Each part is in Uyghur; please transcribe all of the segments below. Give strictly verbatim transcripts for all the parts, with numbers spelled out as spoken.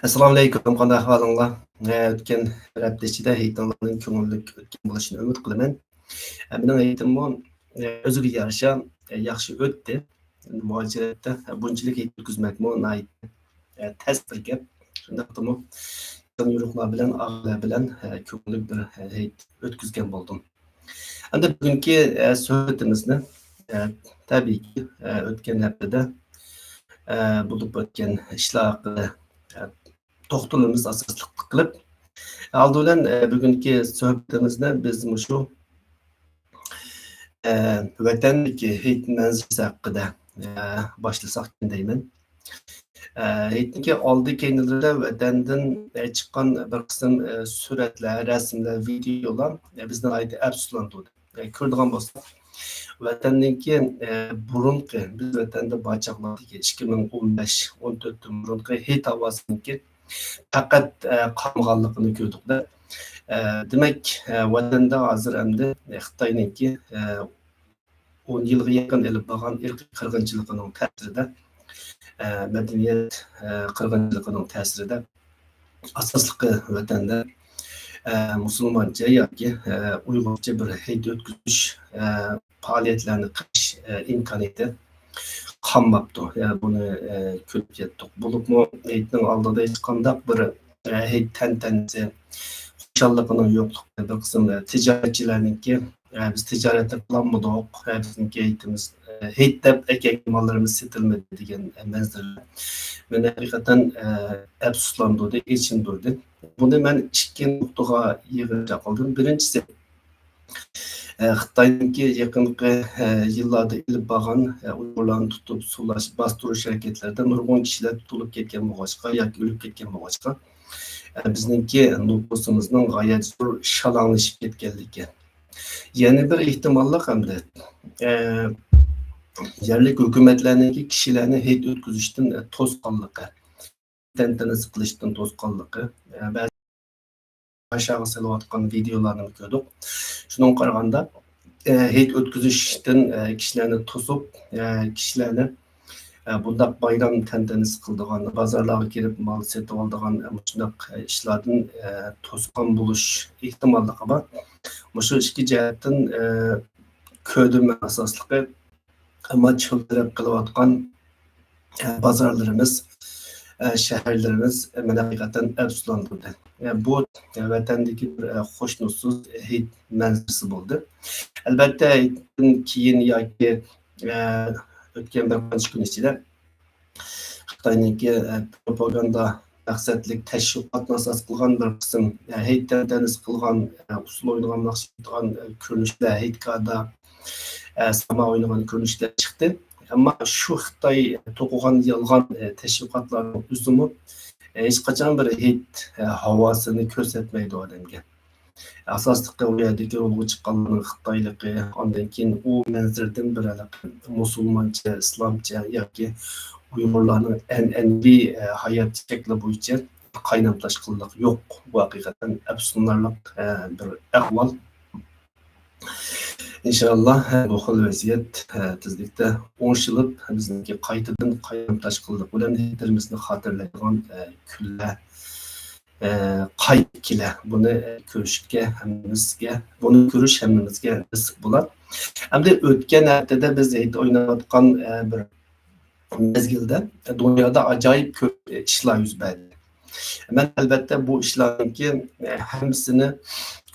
ئەسسالامۇئەلەيكۇم، قانداق ئەھۋالىڭلار؟ ئە، ئۆتكەن بىر ھەپتە ئىچىدە ھېيتىڭلارنىڭ كۆڭۈللۈك ئۆتكەن بولۇشىنى ئۈمىد قىلىمەن. ئە، مېنىڭ ھېيتىممۇ، ئە، ئۆزىگە يارىشا، ئە، ياخشى ئۆتتى. مۇھاجىرەتتە، ئە، بۇنچىلىك ھېيت ئۆتكۈزمەكمۇ ناھايىتى، ئە، تەس بىر گەپ. شۇنداقتىمۇ يېقىن-يورۇقلار بىلەن، ئائىلە بىلەن، ئە، كۆڭۈللۈك بىر، ئە، ھېيت ئۆتكۈزگەن بولدۇم. ئەمدى بۈگۈنكى، ئە، سۆھبىتىمىزنى، ئە، تەبىئىيكى، ئە، ئۆتكەن ھەپتىدە، ئە، بولۇپ ئۆتكەن ئىشلار ھەققىدە، ئە، توختىلىمىز ئاساسلىق قىلىپ. ئالدى بىلەن، ئە، بۈگۈنكى سۆھبىتىمىزنى بىز مۇشۇ، ئە، ۋەتەندىكى ھېيت مەنزىرىسى ھەققىدە، ئە، باشلىساق دەيمەن. ئە، ھېيتنىڭكى ئالدى كەينىلىرىدە ۋەتەندىن، ئە، چىققان بىر قىسىم، ئە، سۈرەتلەر، رەسىملەر، ۋىدىيولار، ئە، بىزنى ناھايىتى ئەپسۇسلاندۇردى. ئە، كۆرىدىغان بولساق، ۋەتەننىڭكى، ئە، بۇرۇنقى، بىز ۋەتەندە بار چاغلاردىكى ئىككى مىڭ ئون بەش، ئون تۆتتىن بۇرۇنقى ھېيت ھاۋاسىنىڭكى پەقەت، ئە، قالمىغانلىقىنى كۆردۇق-دە. ئە، دېمەك، ئە، ۋەتەندە ھازىر ئەمدى، ئە، خىتاينىڭكى، ئە، ئون يىلغا يېقىن ئېلىپ بارغان ئىرقىي قىرغىنچىلىقىنىڭ تەسىرىدە، ئە، مەدەنىيەت، ئە، قىرغىنچىلىقىنىڭ تەسىرىدە ئاساسلىقى ۋەتەندە، ئە، مۇسۇلمانچە ياكى، ئە، ئۇيغۇرچە بىر ھېيت ئۆتكۈزۈش، ئە، پائالىيەتلەرنى قىلىش، ئە، ئىمكانىيىتى قالماپتۇ. يەنى بۇنى، ئە، كۆرۈپ يەتتۇق. بولۇپمۇ ھېيتنىڭ ئالدىدا ھېچقانداق بىر، ئە، ھېيت تەنتەنىسى، خۇشاللىقىنىڭ يوقلۇقى، بىر قىسىم، ئە، تىجارەتچىلەرنىڭكى، ئە، بىز تىجارەتنى قىلالمىدۇق، ئە، بىزنىڭكى ھېيتىمىز، ئە، ھېيت دەپ ئەكەلگەن ماللىرىمىز سېتىلمىدى دېگەن، ئە، مەنزىرىلەر مېنى ھەقىقەتەن، ئە، ئەپسۇسلاندۇردى، ئېچىندۇردى. بۇنى مەن ئىككى نۇقتىغا يىغىنچاق قىلدىم. بىرىنچىسى، ئە، خىتاينىڭكى يېقىنقى، ئە، يىللاردا ئېلىپ بارغان، ئە، ئۇيغۇرلارنى تۇتۇپ سولاش، باستۇرۇش ھەرىكەتلىرىدە نۇرغۇن كىشىلەر تۇتۇلۇپ كەتكەن بولغاچقا ياكى ئۆلۈپ كەتكەن بولغاچقا، ئە، بىزنىڭكى نوپۇسىمىزنىڭ غايەت زور شالاڭلىشىپ كەتكەنلىكى. يەنە بىر ئېھتىماللىق ئەمدى، ئە، يەرلىك ھۆكۈمەتلەرنىڭكى كىشىلەرنى ھېيت ئۆتكۈزۈشتىن، ئە، توسقانلىقى، تەنتەنىسى قىلىشتىن توسقانلىقى، ئە، بەزى ئاشاغا سېلىۋاتقان ۋىدىيولارنى كۆردۇق. شۇنىڭغا قارىغاندا، ئە، ھېيت ئۆتكۈزۈشتىن، ئە، كىشىلەرنى توسۇپ، ئە، كىشىلەرنى، ئە، بۇنداق بايرام تەنتەنىسى قىلىدىغان، بازارلارغا كىرىپ مال سېتىۋالىدىغان، ئە، مۇشۇنداق، ئە، ئىشلاردىن، ئە، توسقان بولۇش ئېھتىماللىقى بار. مۇشۇ ئىككى جەھەتتىن، ئە، كۆردۈم مەن ئاساسلىقى. ئەمما چۆل تەرەپ قىلىۋاتقان، ئە، بازارلىرىمىز، ئە، شەھەرلىرىمىز، ئە، مېنى ھەقىقەتەن ئەپسۇسلاندۇردى. ئە، بۇ، ئە، ۋەتەندىكى بىر، ئە، خۇشنۇتسىز ھېيت مەنزىرىسى بولدى. ئەلۋەتتە، ھېيتتىن كېيىن ياكى، ئە، ئۆتكەن بىر قانچە كۈن ئىچىدە خىتاينىڭكى، ئە، پروپاگاندا مەقسەتلىك تەشۋىقاتنى ئاساس قىلغان بىر قىسىم، ئە، ھېيت تەنتەنىسى قىلغان، ئە، ئۇسسۇل ئوينىغان، ناخشا ئېيتقان، ئە، كۆرۈنۈشلەر، ھېيتگاھدا، ئە، ساما ئوينىغان كۆرۈنۈشلەر چىقتى. ئەمما شۇ خىتاي توقۇغان يالغان، ئە، تەشۋىقاتلارنىڭ ئۆزىمۇ، ئە، ھېچقاچان بىر ھېيت، ئە، ھاۋاسىنى كۆرسەتمەيدۇ ئادەمگە. ئاساسلىقى ئۇ يەردىكى رولغا چىققانلارنىڭ خىتايلىقى، ئاندىن كېيىن ئۇ مەنزىرىدىن بىر ھېلىقى مۇسۇلمانچە، ئىسلامچە ياكى ئۇيغۇرلارنىڭ ئەنئەنىۋى، ئە، ھايات شەكلى بويىچە قاينام-تاشقىنلىق يوق. بۇ ھەقىقەتەن ئەپسۇسلىنارلىق، ئە، بىر ئەھۋال. ئىنشائاللا، بۇ خىل ۋەزىيەت، ئە، تېزلىكتە ئوڭشىلىپ، بىزنىڭكى قايتىدىن قاينام-تاشقىنلىق بىلەن ھېيتلىرىمىزنى خاتىرىلەيدىغان، ئە، كۈنلەر ئە، قايتىپ كېلە. بۇنى، ئە، كۆرۈشكە ھەممىمىزگە، بۇنى كۆرۈش ھەممىمىزگە نېسىپ بولار. ئەمدى ئۆتكەن ھەپتىدە بىز ھېيت ئويناۋاتقان، ئە، بىر مەزگىلدە دۇنيادا ئاجايىپ كۆپ، ئە، ئىشلار يۈز بەردى. مەن ئەلۋەتتە بۇ ئىشلارنىڭكى، ئە، ھەممىسىنى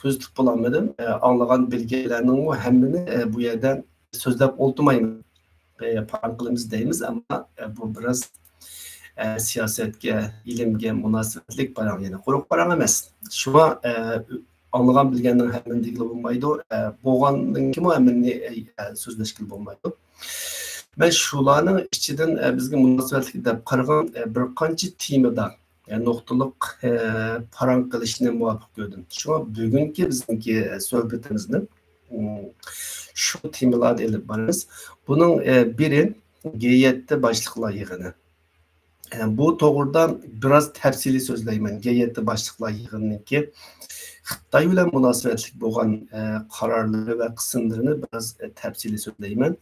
كۆزىتىپ بولالمىدىم. ئە، ئاڭلىغان بىلگەنلەرنىڭمۇ ھەممىنى، ئە، بۇ يەردە سۆزلەپ ئولتۇرمايمەن. ئە، پاراڭ قىلىمىز دەيمىز، ئەمما، ئە، بۇ بىراز، ئە، سىياسەتكە، ئىلىمگە مۇناسىۋەتلىك پاراڭ، يەنى قۇرۇق پاراڭ ئەمەس. شۇڭا، ئە، ئاڭلىغان بىلگەننىڭ ھەممىنى دېگىلى بولمايدۇ، ئە، بولغاننىڭكىمۇ ھەممىنى، ئە، سۆزلەشكىلى بولمايدۇ. مەن شۇلارنىڭ ئىچىدىن، ئە، بىزگە مۇناسىۋەتلىك دەپ قارىغان، ئە، بىر قانچە تېمىدا، ئە، نۇقتىلىق، ئە، پاراڭ قىلىشنى مۇۋاپىق كۆردۈم. شۇڭا بۈگۈنكى بىزنىڭكى، ئە، سۆھبىتىمىزنى، ئۇم، شۇ تېمىلاردا ئېلىپ بارىمىز. بۇنىڭ، ئە، بىرى، گې يەتتە باشلىقلار يىغىنى. ئە، بۇ توغرىدا بىراز تەپسىلىي سۆزلەيمەن. گې يەتتە باشلىقلار يىغىنىنىڭكى خىتاي بىلەن مۇناسىۋەتلىك بولغان، ئە، قارارلىرى ۋە قىسىملىرىنى بىراز، ئە، تەپسىلىي سۆزلەيمەن.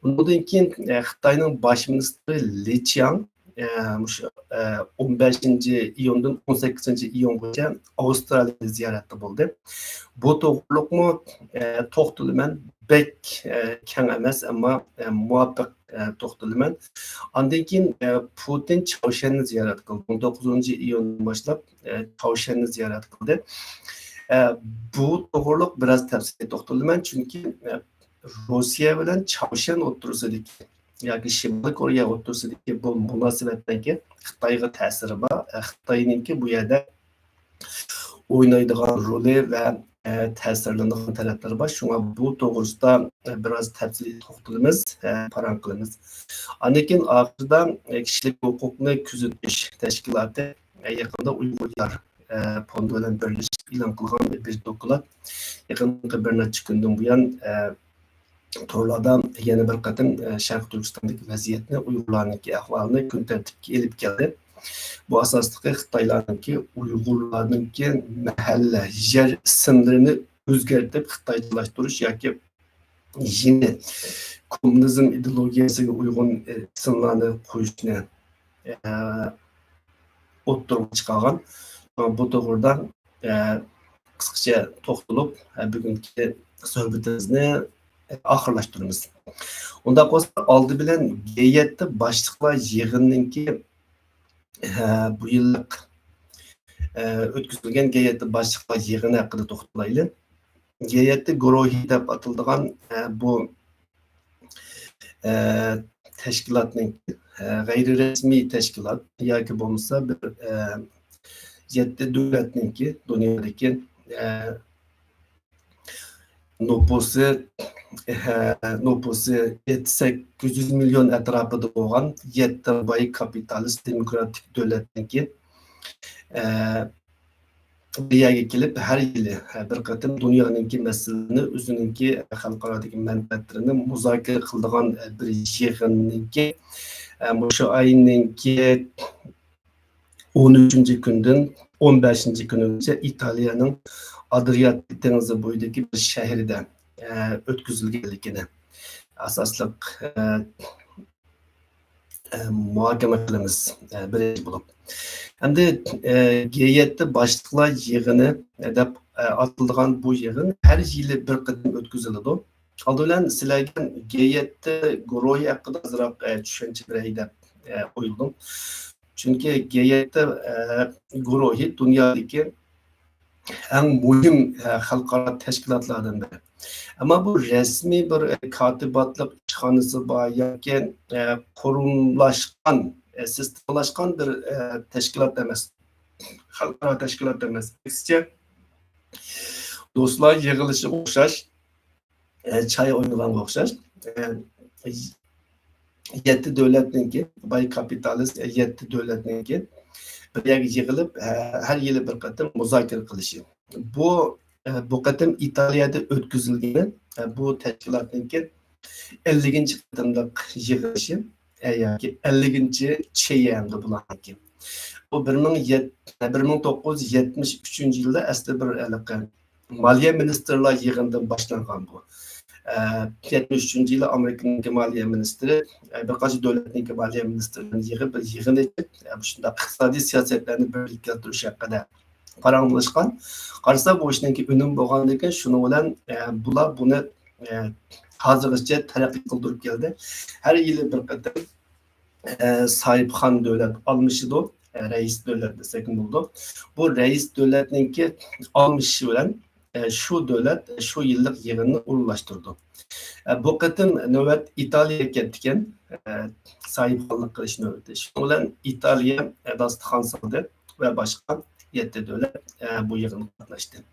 ئۇنىڭدىن كېيىن، ئە، خىتاينىڭ باش مىنىستىرى لى چياڭ، ئە، مۇشۇ، ئە، ئون بەشىنچى ئىيۇندىن ئون سەككىزىنچى ئىيۇنغىچە ئاۋسترالىيەدە زىيارەتتە بولدى. بۇ توغرۇلۇقمۇ، ئە، توختىلىمەن، بەك، ئە، كەڭ ئەمەس، ئەمما، ئە، مۇۋاپىق، ئە، توختىلىمەن. ئاندىن كېيىن، ئە، پۇتىن چاۋشيەننى زىيارەت قىلدى. ئون توققۇزىنچى ئىيۇندىن باشلاپ، ئە، چاۋشيەننى زىيارەت قىلدى. ئە، بۇ توغرۇلۇق بىراز تەپسىلىي توختىلىمەن، چۈنكى، ئە، روسىيە بىلەن چاۋشيەن ئوتتۇرىسىدىكى ياكى شىمالىي كورېيە ئوتتۇرىسىدىكى بۇ مۇناسىۋەتنىڭكى خىتايغا تەسىرى بار. ئە، خىتاينىڭكى بۇ يەردە ئوينايدىغان رولى ۋە، ئە، تەسىرلىنىدىغان تەرەپلىرى بار. شۇڭا بۇ توغرىسىدا، ئە، بىراز تەپسىلىي توختىلىمىز، ئە، پاراڭ قىلىمىز. ئاندىن كېيىن ئاخىرىدا، ئە، كىشىلىك ھوقۇقنى كۆزىتىش تەشكىلاتى، ئە، يېقىندا ئۇيغۇرلار، ئە، فوندى بىلەن بىرلىشىپ ئېلان قىلغان بىر دوكلات. يېقىنقى بىر نەچچە كۈندىن بۇيان، ئە، تورلاردا يەنە بىر قېتىم، ئە، شەرقىي تۈركىستاندىكى ۋەزىيەتنى، ئۇيغۇرلارنىڭكى ئەھۋالىنى كۈن تەرتىپكە ئېلىپ كەلدى. بۇ ئاساسلىقى خىتايلارنىڭكى ئۇيغۇرلارنىڭكى مەھەللە، يەر ئىسىملىرىنى ئۆزگەرتىپ خىتايچىلاشتۇرۇش ياكى يېڭى كوممۇنىزم ئىدېئولوگىيەسىگە ئۇيغۇن، ئە، ئىسىملارنى قويۇشنى، ئە، ئوتتۇرىغا چىقارغان. بۇ توغرىدا، ئە، قىسقىچە توختىلىپ، ئە، بۈگۈنكى سۆھبىتىمىزنى، ئە، ئاخىرلاشتۇرىمىز. ئۇنداق بولسا، ئالدى بىلەن گې يەتتە باشلىقلار يىغىنىنىڭكى، ئە، بۇ يىللىق، ئە، ئۆتكۈزۈلگەن گې يەتتە باشلىقلار يىغىنى ھەققىدە توختىلايلى. گې يەتتە گۇرۇھى دەپ ئاتىلىدىغان، ئە، بۇ، ئە، تەشكىلاتنىڭ، ئە، غەيرىي رەسمىي تەشكىلات ياكى بولمىسا بىر، ئە، يەتتە دۆلەتنىڭكى، دۇنيادىكى، ئە، نوپۇسى، ئە، نوپۇسى يەتتە سەككىز يۈز مىليون ئەتراپىدا بولغان يەتتە باي كاپىتالىست دېموكراتىك دۆلەتنىڭكى، ئە، بىر يەرگە كېلىپ، ھەر يىلى، ھە، بىر قېتىم دۇنيانىڭكى مەسىلىنى، ئۆزىنىڭكى خەلقئارادىكى مەنپەئەتلىرىنى مۇزاكىرە قىلىدىغان، ھە، بىر يىغىننىڭكى، ھە، مۇشۇ ئاينىڭكى ئون ئۈچىنچى كۈندىن ئون بەشىنچى كۈنىگىچە ئىتالىيەنىڭ ئادرىياتىك دېڭىزى بويىدىكى بىر شەھىرىدە، ھە، ئۆتكۈزۈلگەنلىكىنى ئاساسلىق، ھە، ئە، مۇھاكىمە قىلىمىز، ئە، بىرىنچى بولۇپ. ئەمدى، ئە، گې يەتتە باشلىقلار يىغىنى، ئە، دەپ، ئە، ئاتىلىدىغان بۇ يىغىن ھەر يىلى بىر قېتىم ئۆتكۈزۈلىدۇ. ئالدى بىلەن سىلەرگە گې يەتتە گۇرۇھى ھەققىدە ئازراق، ئە، چۈشەنچە بېرەي دەپ، ئە، ئويلىدىم. چۈنكى گې يەتتە، ئە، گۇرۇھى دۇنيادىكى ئەڭ مۇھىم، ئە، خەلقئارا تەشكىلاتلاردىن بىرى. ئەمما بۇ رەسمىي بىر، ئە، كاتىباتلىق ئىشخانىسى بار ياكى، ئە، قۇرۇملاشقان، ئە، سىستېمىلاشقان بىر، ئە، تەشكىلات ئەمەس. خەلقئارا تەشكىلات ئەمەس. ئەكسىچە، دوستلار يىغىلىشىغا ئوخشاش، ئە، چاي ئوينىغانغا ئوخشاش، ئە، يەتتە دۆلەتنىڭكى، باي كاپىتالىست، ئە، يەتتە دۆلەتنىڭكى بىر يەرگە يىغىلىپ، ئە، ھەر يىلى بىر قېتىم مۇزاكىرە قىلىشى. بۇ، ئە، بۇ قېتىم ئىتالىيەدە ئۆتكۈزۈلگىنى، ئە، بۇ تەشكىلاتنىڭكى ئەللىكىنچى قېتىملىق يىغىلىشى، ئە، ياكى ئەللىكىنچى چېيەمدۇ بۇلارنىڭكى. بۇ بىر مىڭ يەت-، بىر مىڭ توققۇز يۈز يەتمىش ئۈچىنچى يىلدا ئەسلى بىر ھېلىقى مالىيە مىنىستىرلار يىغىنىدىن باشلانغان بۇ. ئە، يەتمىش ئۈچىنچى يىلى ئامېرىكىنىڭكى مالىيە مىنىستىرى، ئە، بىر قانچە دۆلەتنىڭكى مالىيە مىنىستىرلىرىنى يىغىپ، بىر يىغىن ئېچىپ، ئە، مۇشۇنداق ئىقتىسادىي سىياسەتلەرنى بىرلىككە كەلتۈرۈش ھەققىدە پاراڭلاشقان. قارىسا، بۇ ئىشنىڭكى ئۈنۈمى بولغاندىكىن، شۇنىڭ بىلەن، ئە، بۇلار بۇنى، ئە، ھازىرغىچە تەرەققىي قىلدۇرۇپ كەلدى. ھەر يىلى بىر قېتىم، ئە، ساھىبخان دۆلەت ئالمىشىدۇ، ئە، رەئىس دۆلەت دېسەكمۇ بولىدۇ. بۇ رەئىس دۆلەتنىڭكى ئالمىشىشى بىلەن، ئە، شۇ دۆلەت شۇ يىللىق يىغىننى ئورۇنلاشتۇرىدۇ. ئە، بۇ قېتىم نۆۋەت ئىتالىيەگە كەپتىكەن، ئە، ساھىبخانلىق قىلىش نۆۋىتى. شۇنىڭ بىلەن ئىتالىيە، ئە، داستىخان سالدى ۋە باشقا يەتتە دۆلەت، ئە، بۇ يىغىنغا قاتناشتى.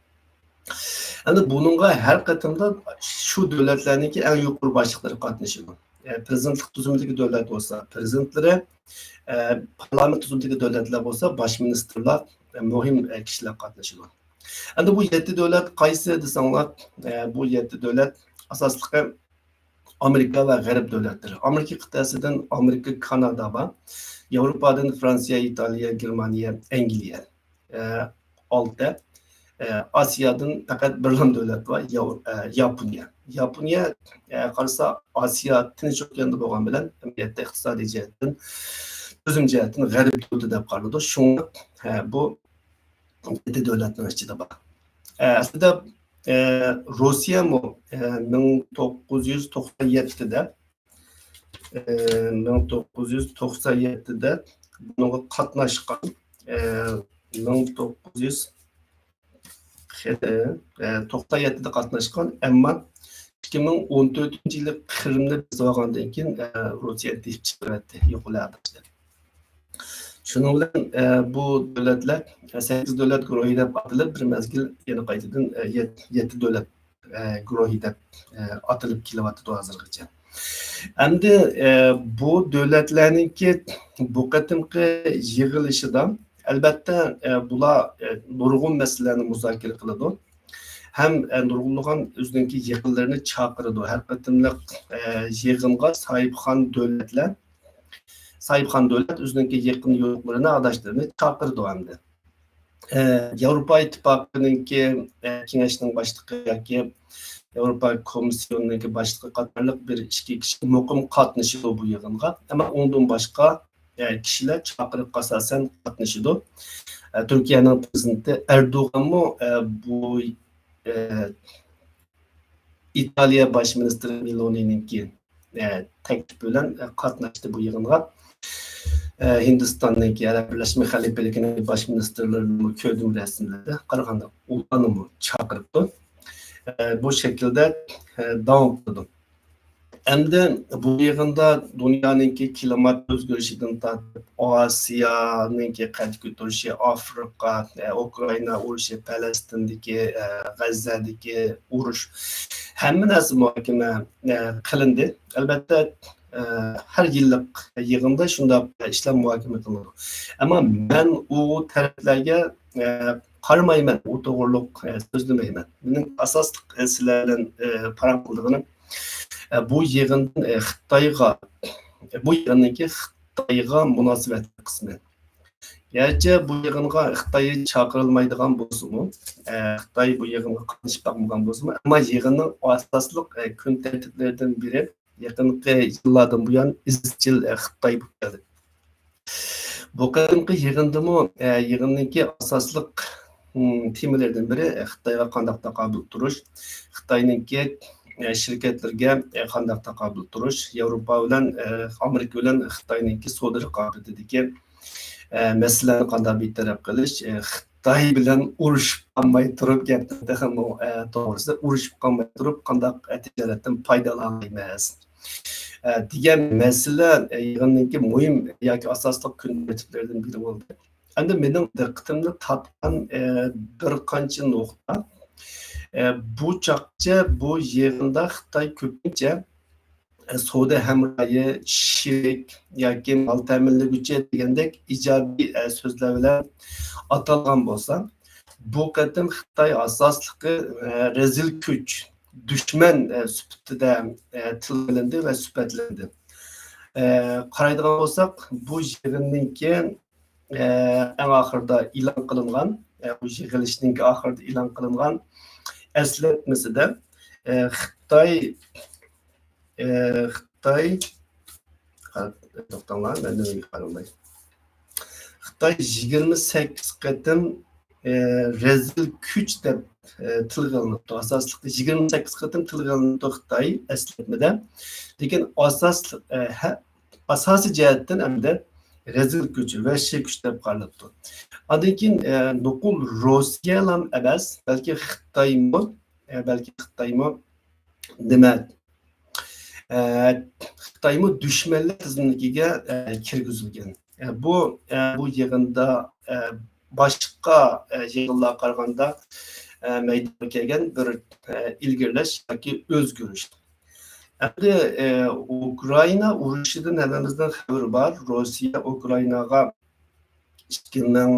ئەمدى بۇنىڭغا ھەر قېتىمدا شۇ دۆلەتلەرنىڭكى ئەڭ يۇقىرى باشلىقلىرى قاتنىشىدۇ. ئە، پىرېزىدېنتلىق تۈزۈمىدىكى دۆلەت بولسا پىرېزىدېنتلىرى، ئە، پارلامېنت تۈزۈمىدىكى دۆلەتلەر بولسا باش مىنىستىرلار، ئە، مۇھىم، ئە، كىشىلەر قاتنىشىدۇ. ئەمدى بۇ يەتتە دۆلەت قايسى دېسەڭلار، ئە، بۇ يەتتە دۆلەت ئاساسلىقى ئامېرىكا ۋە غەرب دۆلەتلىرى. ئامېرىكا قىتئەسىدىن ئامېرىكا، كانادا بار. ياۋروپادىن فرانسىيە، ئىتالىيە، گېرمانىيە، ئەنگلىيە. ئە، ئالتە. ئە، ئاسىيادىن پەقەت بىرلا دۆلەت بار، ياۋ-، ئە، ياپونىيە. ياپونىيە، ئە، قارىسا ئاسىيا تىنچ ئوكياندا بولغان بىلەن، ئەمەلىيەتتە ئىقتىسادىي جەھەتتىن تۈزۈم جەھەتتىن غەرب دۆلىتى دەپ قارىلىدۇ. شۇڭا، ئە، بۇ يەتتە دۆلەتنىڭ ئىچىدە بار. ئە، ئەسلىدە، ئە، روسىيەمۇ، ئە، مىڭ توققۇز يۈز توقسان يەتتىدە، ئە، مىڭ توققۇز يۈز توقسان يەتتىدە بۇنىڭغا قاتناشقان، ئە، مىڭ توققۇز يۈز توقسان يەتتىدە قاتناشقان، ئەمما ئىككى مىڭ ئون تۆتىنچى يىلى قىرىمنى بېسىۋالغاندىن كېيىن، ئە، روسىيە دېيىپ چىقىرىۋەتتى، يوقىلى ئاداش دەپ. شۇنىڭ بىلەن، ئە، بۇ دۆلەتلەر، ئە، سەككىز دۆلەت گۇرۇھى دەپ ئاتىلىپ، بىر مەزگىل يەنە قايتىدىن، ئە، يەت-، يەتتە دۆلەت، ئە، گۇرۇھى دەپ، ئە، ئاتىلىپ كېلىۋاتىدۇ ھازىرغىچە. ئەمدى، ئە، بۇ دۆلەتلەرنىڭكى بۇ قېتىمقى يىغىلىشىدا، ئەلبەتتە، ئە، بۇلار، ئە، نۇرغۇن مەسىلىلەرنى مۇزاكىرە قىلىدۇ. ھەم، ئە، نۇرغۇنلىغان ئۆزىنىڭكى يېقىنلىرىنى چاقىرىدۇ. ھەر قېتىملىق، ئە، يىغىنغا ساھىبخان دۆلەتلەر، ساھىبخان دۆلەت ئۆزىنىڭكى يېقىن يورۇقلىرىنى، ئاداشلىرىنى چاقىرىدۇ ئەمدى. ئە، ياۋروپا ئىتتىپاقىنىڭكى، ئە، كېڭەشنىڭ باشلىقى ياكى ياۋروپا كومىسسىيونىنىڭكى باشلىقى قاتارلىق بىر ئىككى كىشى مۇقىم قاتنىشىدۇ بۇ يىغىنغا. ئەمما ئۇنىڭدىن باشقا، ئە، كىشىلەر چاقىرىققا ئاساسەن قاتنىشىدۇ. ئە، تۈركىيەنىڭ پىرېزىدېنتى ئەردوغانمۇ، ئە، بۇ، ئە، ئىتالىيە باش مىنىستىرى مېلونىنىڭكى، ئە، تەكلىپى بىلەن، ئە، قاتناشتى بۇ يىغىنغا. ئە، ھىندىستاننىڭكى، ئەرەب بىرلەشمە خەلىپىلىكىنىڭ باش مىنىستىرلىرىنىمۇ كۆردۈم رەسىملەردە. قارىغاندا ئۇلارنىمۇ چاقىرىپتۇ. ئە، بۇ شەكىلدە، ئە، داۋام قىلىدۇ. ئەمدى بۇ يىغىندا دۇنيانىڭكى كىلىمات ئۆزگىرىشىدىن تارتىپ، ئاسىيانىڭكى قەد كۆتۈرۈشى، ئافرىقا، ئە، ئۇكرائىنا ئۇرۇشى، پەلەستىندىكى، ئە، غەززەدىكى ئۇرۇش، ھەممە نەرسە مۇھاكىمە، ئە، قىلىندى. ئەلبەتتە، ئە، ھەر يىللىق يىغىندا شۇنداق ئىشلار مۇھاكىمە قىلىنىدۇ. ئەمما مەن ئۇ تەرەپلەرگە، ئە، قارىمايمەن، ئۇ توغرۇلۇق، ئە، سۆزلىمەيمەن. مېنىڭ ئاساسلىق، ئە، سىلەر بىلەن، ئە، پاراڭ قىلىدىغىنىم، ئە، بۇ يىغىندىن، ئە، خىتايغا، بۇ يىغىننىڭكى خىتايغا مۇناسىۋەتلىك قىسمى. گەرچە بۇ يىغىنغا خىتاي چاقىرىلمايدىغان بولسىمۇ، ئە، خىتاي بۇ يىغىنغا قاتنىشىپ باقمىغان بولسىمۇ، ئەمما يىغىننىڭ ئاساسلىق، ئە، كۈن تەرتىپلىرىدىن بىرى يېقىنقى يىللاردىن بۇيان ئىزچىل، ئە، خىتاي بولۇپ كەلدى. بۇ قېتىمقى يىغىندىمۇ، ئە، يىغىننىڭكى ئاساسلىق، م، تېمىلىرىدىن بىرى، ئە، خىتايغا قانداق تاقابىل تۇرۇش، خىتاينىڭكى، ئە، شىركەتلىرىگە، ئە، قانداق تاقابىل تۇرۇش، ياۋروپا بىلەن، ئە، ئامېرىكا بىلەن خىتاينىڭكى سودا رىقابىتىدىكى، ئە، مەسىلىلەرنى قانداق بىر تەرەپ قىلىش، ئە، خىتاي بىلەن ئۇرۇشۇپ قالماي تۇرۇپ، گەپنىڭ تېخىمۇ، ئە، توغرىسى، ئۇرۇشۇپ قالماي تۇرۇپ قانداق، ئە، تىجارەتتىن پايدىلالايمىز، ئە، دېگەن مەسىلە، ئە، يىغىننىڭكى مۇھىم ياكى ئاساسلىق كۈن تەرتىپلىرىدىن بىرى بولدى. ئەمدى مېنىڭ دىققىتىمنى تارتقان، ئە، بىر قانچە نۇقتا، ئە، بۇ چاغقىچە بۇ يىغىندا خىتاي كۆپىنچە، ئە، سودا ھەمراھى، شېرىك ياكى مال تەمىنلىگۈچى دېگەندەك ئىجابىي، ئە، سۆزلەر بىلەن ئاتالغان بولسا، بۇ قېتىم خىتاي ئاساسلىقى، ئە، رەزىل كۈچ، دۈشمەن، ئە، سۈپىتىدە، ئە، تىلغا ئېلىندى ۋە سۈپەتلەندى. ئە، قارايدىغان بولساق، بۇ يىغىننىڭكى، ئە، ئەڭ ئاخىرىدا ئېلان قىلىنغان، ئە، بۇ يىغىلىشنىڭكى ئاخىرىدا ئېلان قىلىنغان ئەسلەتمىسىدە، ئە، خىتاي، ئە، خىتاي، توختاڭلار، مەن نېمىگە قارىماي. خىتاي يىگىرمە سەككىز قېتىم، ئە، رەزىل كۈچ دەپ، ئە، تىلغا ئېلىنىپتۇ. ئاساسلىقتا يىگىرمە سەككىز قېتىم تىلغا ئېلىنىپتۇ خىتاي ئەسلەتمىدە. لېكىن ئاساسلىق، ئە، ھە-، ئاساسىي جەھەتتىن ئەمدى رەزىل كۈچ، ۋەھشىي كۈچ دەپ قارىلىپتۇ. ئاندىن كېيىن، ئە، نوقۇل روسىيەلام ئەمەس، بەلكى خىتايمۇ، ئە، بەلكى خىتايمۇ نېمە، ئە، خىتايمۇ دۈشمەنلەر تىزىملىكىگە، ئە، كىرگۈزۈلگەن. ئە، بۇ، ئە، بۇ يىغىندا، ئە، باشقا، ئە، يىغىنلارغا قارىغاندا، ئە، مەيدانغا كەلگەن بىر، ئە، ئىلگىرىلەش ياكى ئۆزگىرىش. ئەمدى، ئە، ئۇكرائىنا ئۇرۇشىدىن ھەممىمىزنىڭ خەۋىرى بار. روسىيە ئۇكرائىناغا ئىككى مىڭ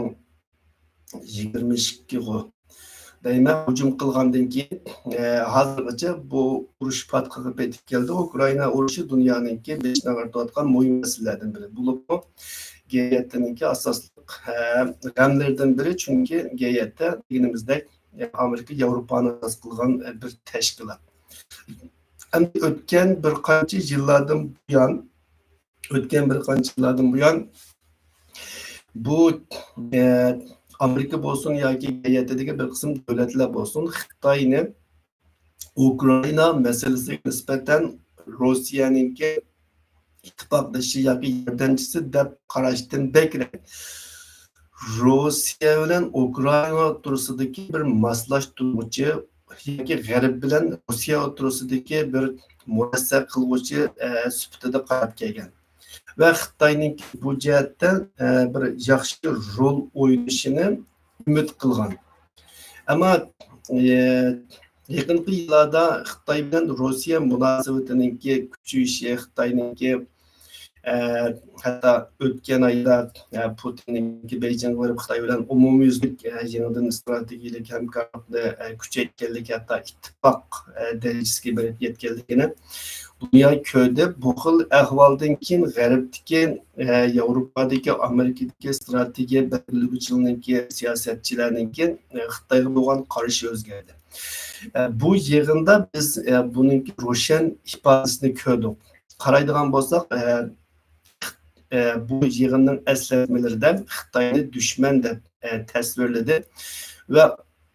يىگىرمە ئىككىغۇ دەيمەن، ھۇجۇم قىلغاندىن كېيىن، ئە، ھازىرغىچە بۇ ئۇرۇش پاتقىقى پېتىپ كەلدى. ئۇكرائىنا ئۇرۇشى دۇنيانىڭكى بېشىنى ئاغرىتىۋاتقان مۇھىم مەسىلىلەردىن بىرى. بولۇپمۇ گ يەتتىنىڭكى ئاساسلىق، ئە، غەملىرىدىن بىرى، چۈنكى گ يەتتە دېگىنىمىزدەك، ئە، ئامېرىكا ياۋروپانى ئاساس قىلغان، ئە، بىر تەشكىلات. ئەمدى ئۆتكەن بىر قانچە يىللاردىن بۇيان، ئۆتكەن بىر قانچە يىللاردىن بۇيان بۇ، ئە، ئامېرىكا بولسۇن ياكى گ يەتتىدىكى بىر قىسىم دۆلەتلەر بولسۇن، خىتاينى ئۇكرائىنا مەسىلىسىگە نىسبەتەن روسىيەنىڭكى ئىتتىپاقدىشى ياكى ياردەمچىسى دەپ قاراشتىن بەكرەك، روسىيە بىلەن ئۇكرائىنا ئوتتۇرىسىدىكى بىر ماسلاشتۇرغۇچى ياكى غەرب بىلەن روسىيە ئوتتۇرىسىدىكى بىر مۇرەسسە قىلغۇچى، ئە، سۈپىتىدە قاراپ كەلگەن. ۋە خىتاينىڭ بۇ جەھەتتە، ئە، بىر ياخشى رول ئوينىشىنى ئۈمىد قىلغان. ئەمما، ئە، يېقىنقى يىللاردا خىتاي بىلەن روسىيە مۇناسىۋىتىنىڭكى كۈچىيىشى، خىتاينىڭكى، ئە، ھەتتا ئۆتكەن ئايدا، ئە، پۇتىننىڭكى بېيجىڭغا بېرىپ خىتاي بىلەن ئومۇميۈزلۈك، ئە، يېڭىدىن ئىستراتېگىيەلىك ھەمكارلىقنى، ئە، كۈچەيتكەنلىكى، ھەتتا ئىتتىپاق، ئە، دەرىجىسىگە بېرىپ يەتكەنلىكىنى دۇنيا كۆردى. بۇ خىل ئەھۋالدىن كېيىن غەربتىكى، ئە، ياۋروپادىكى، ئامېرىكىدىكى ئىستراتېگىيە بەلگىلىگۈچىلەرنىڭكى، سىياسەتچىلەرنىڭكى، ئە، خىتايغا بولغان قارىشى ئۆزگەردى. ئە، بۇ يىغىندا بىز، ئە، بۇنىڭكى روشەن ئىپادىسىنى كۆردۇق. قارايدىغان بولساق، ئە، ئە، بۇ يىغىننىڭ ئەسلەتمىلىرىدە خىتاينى دۈشمەن دەپ، ئە، تەسۋىرلىدى ۋە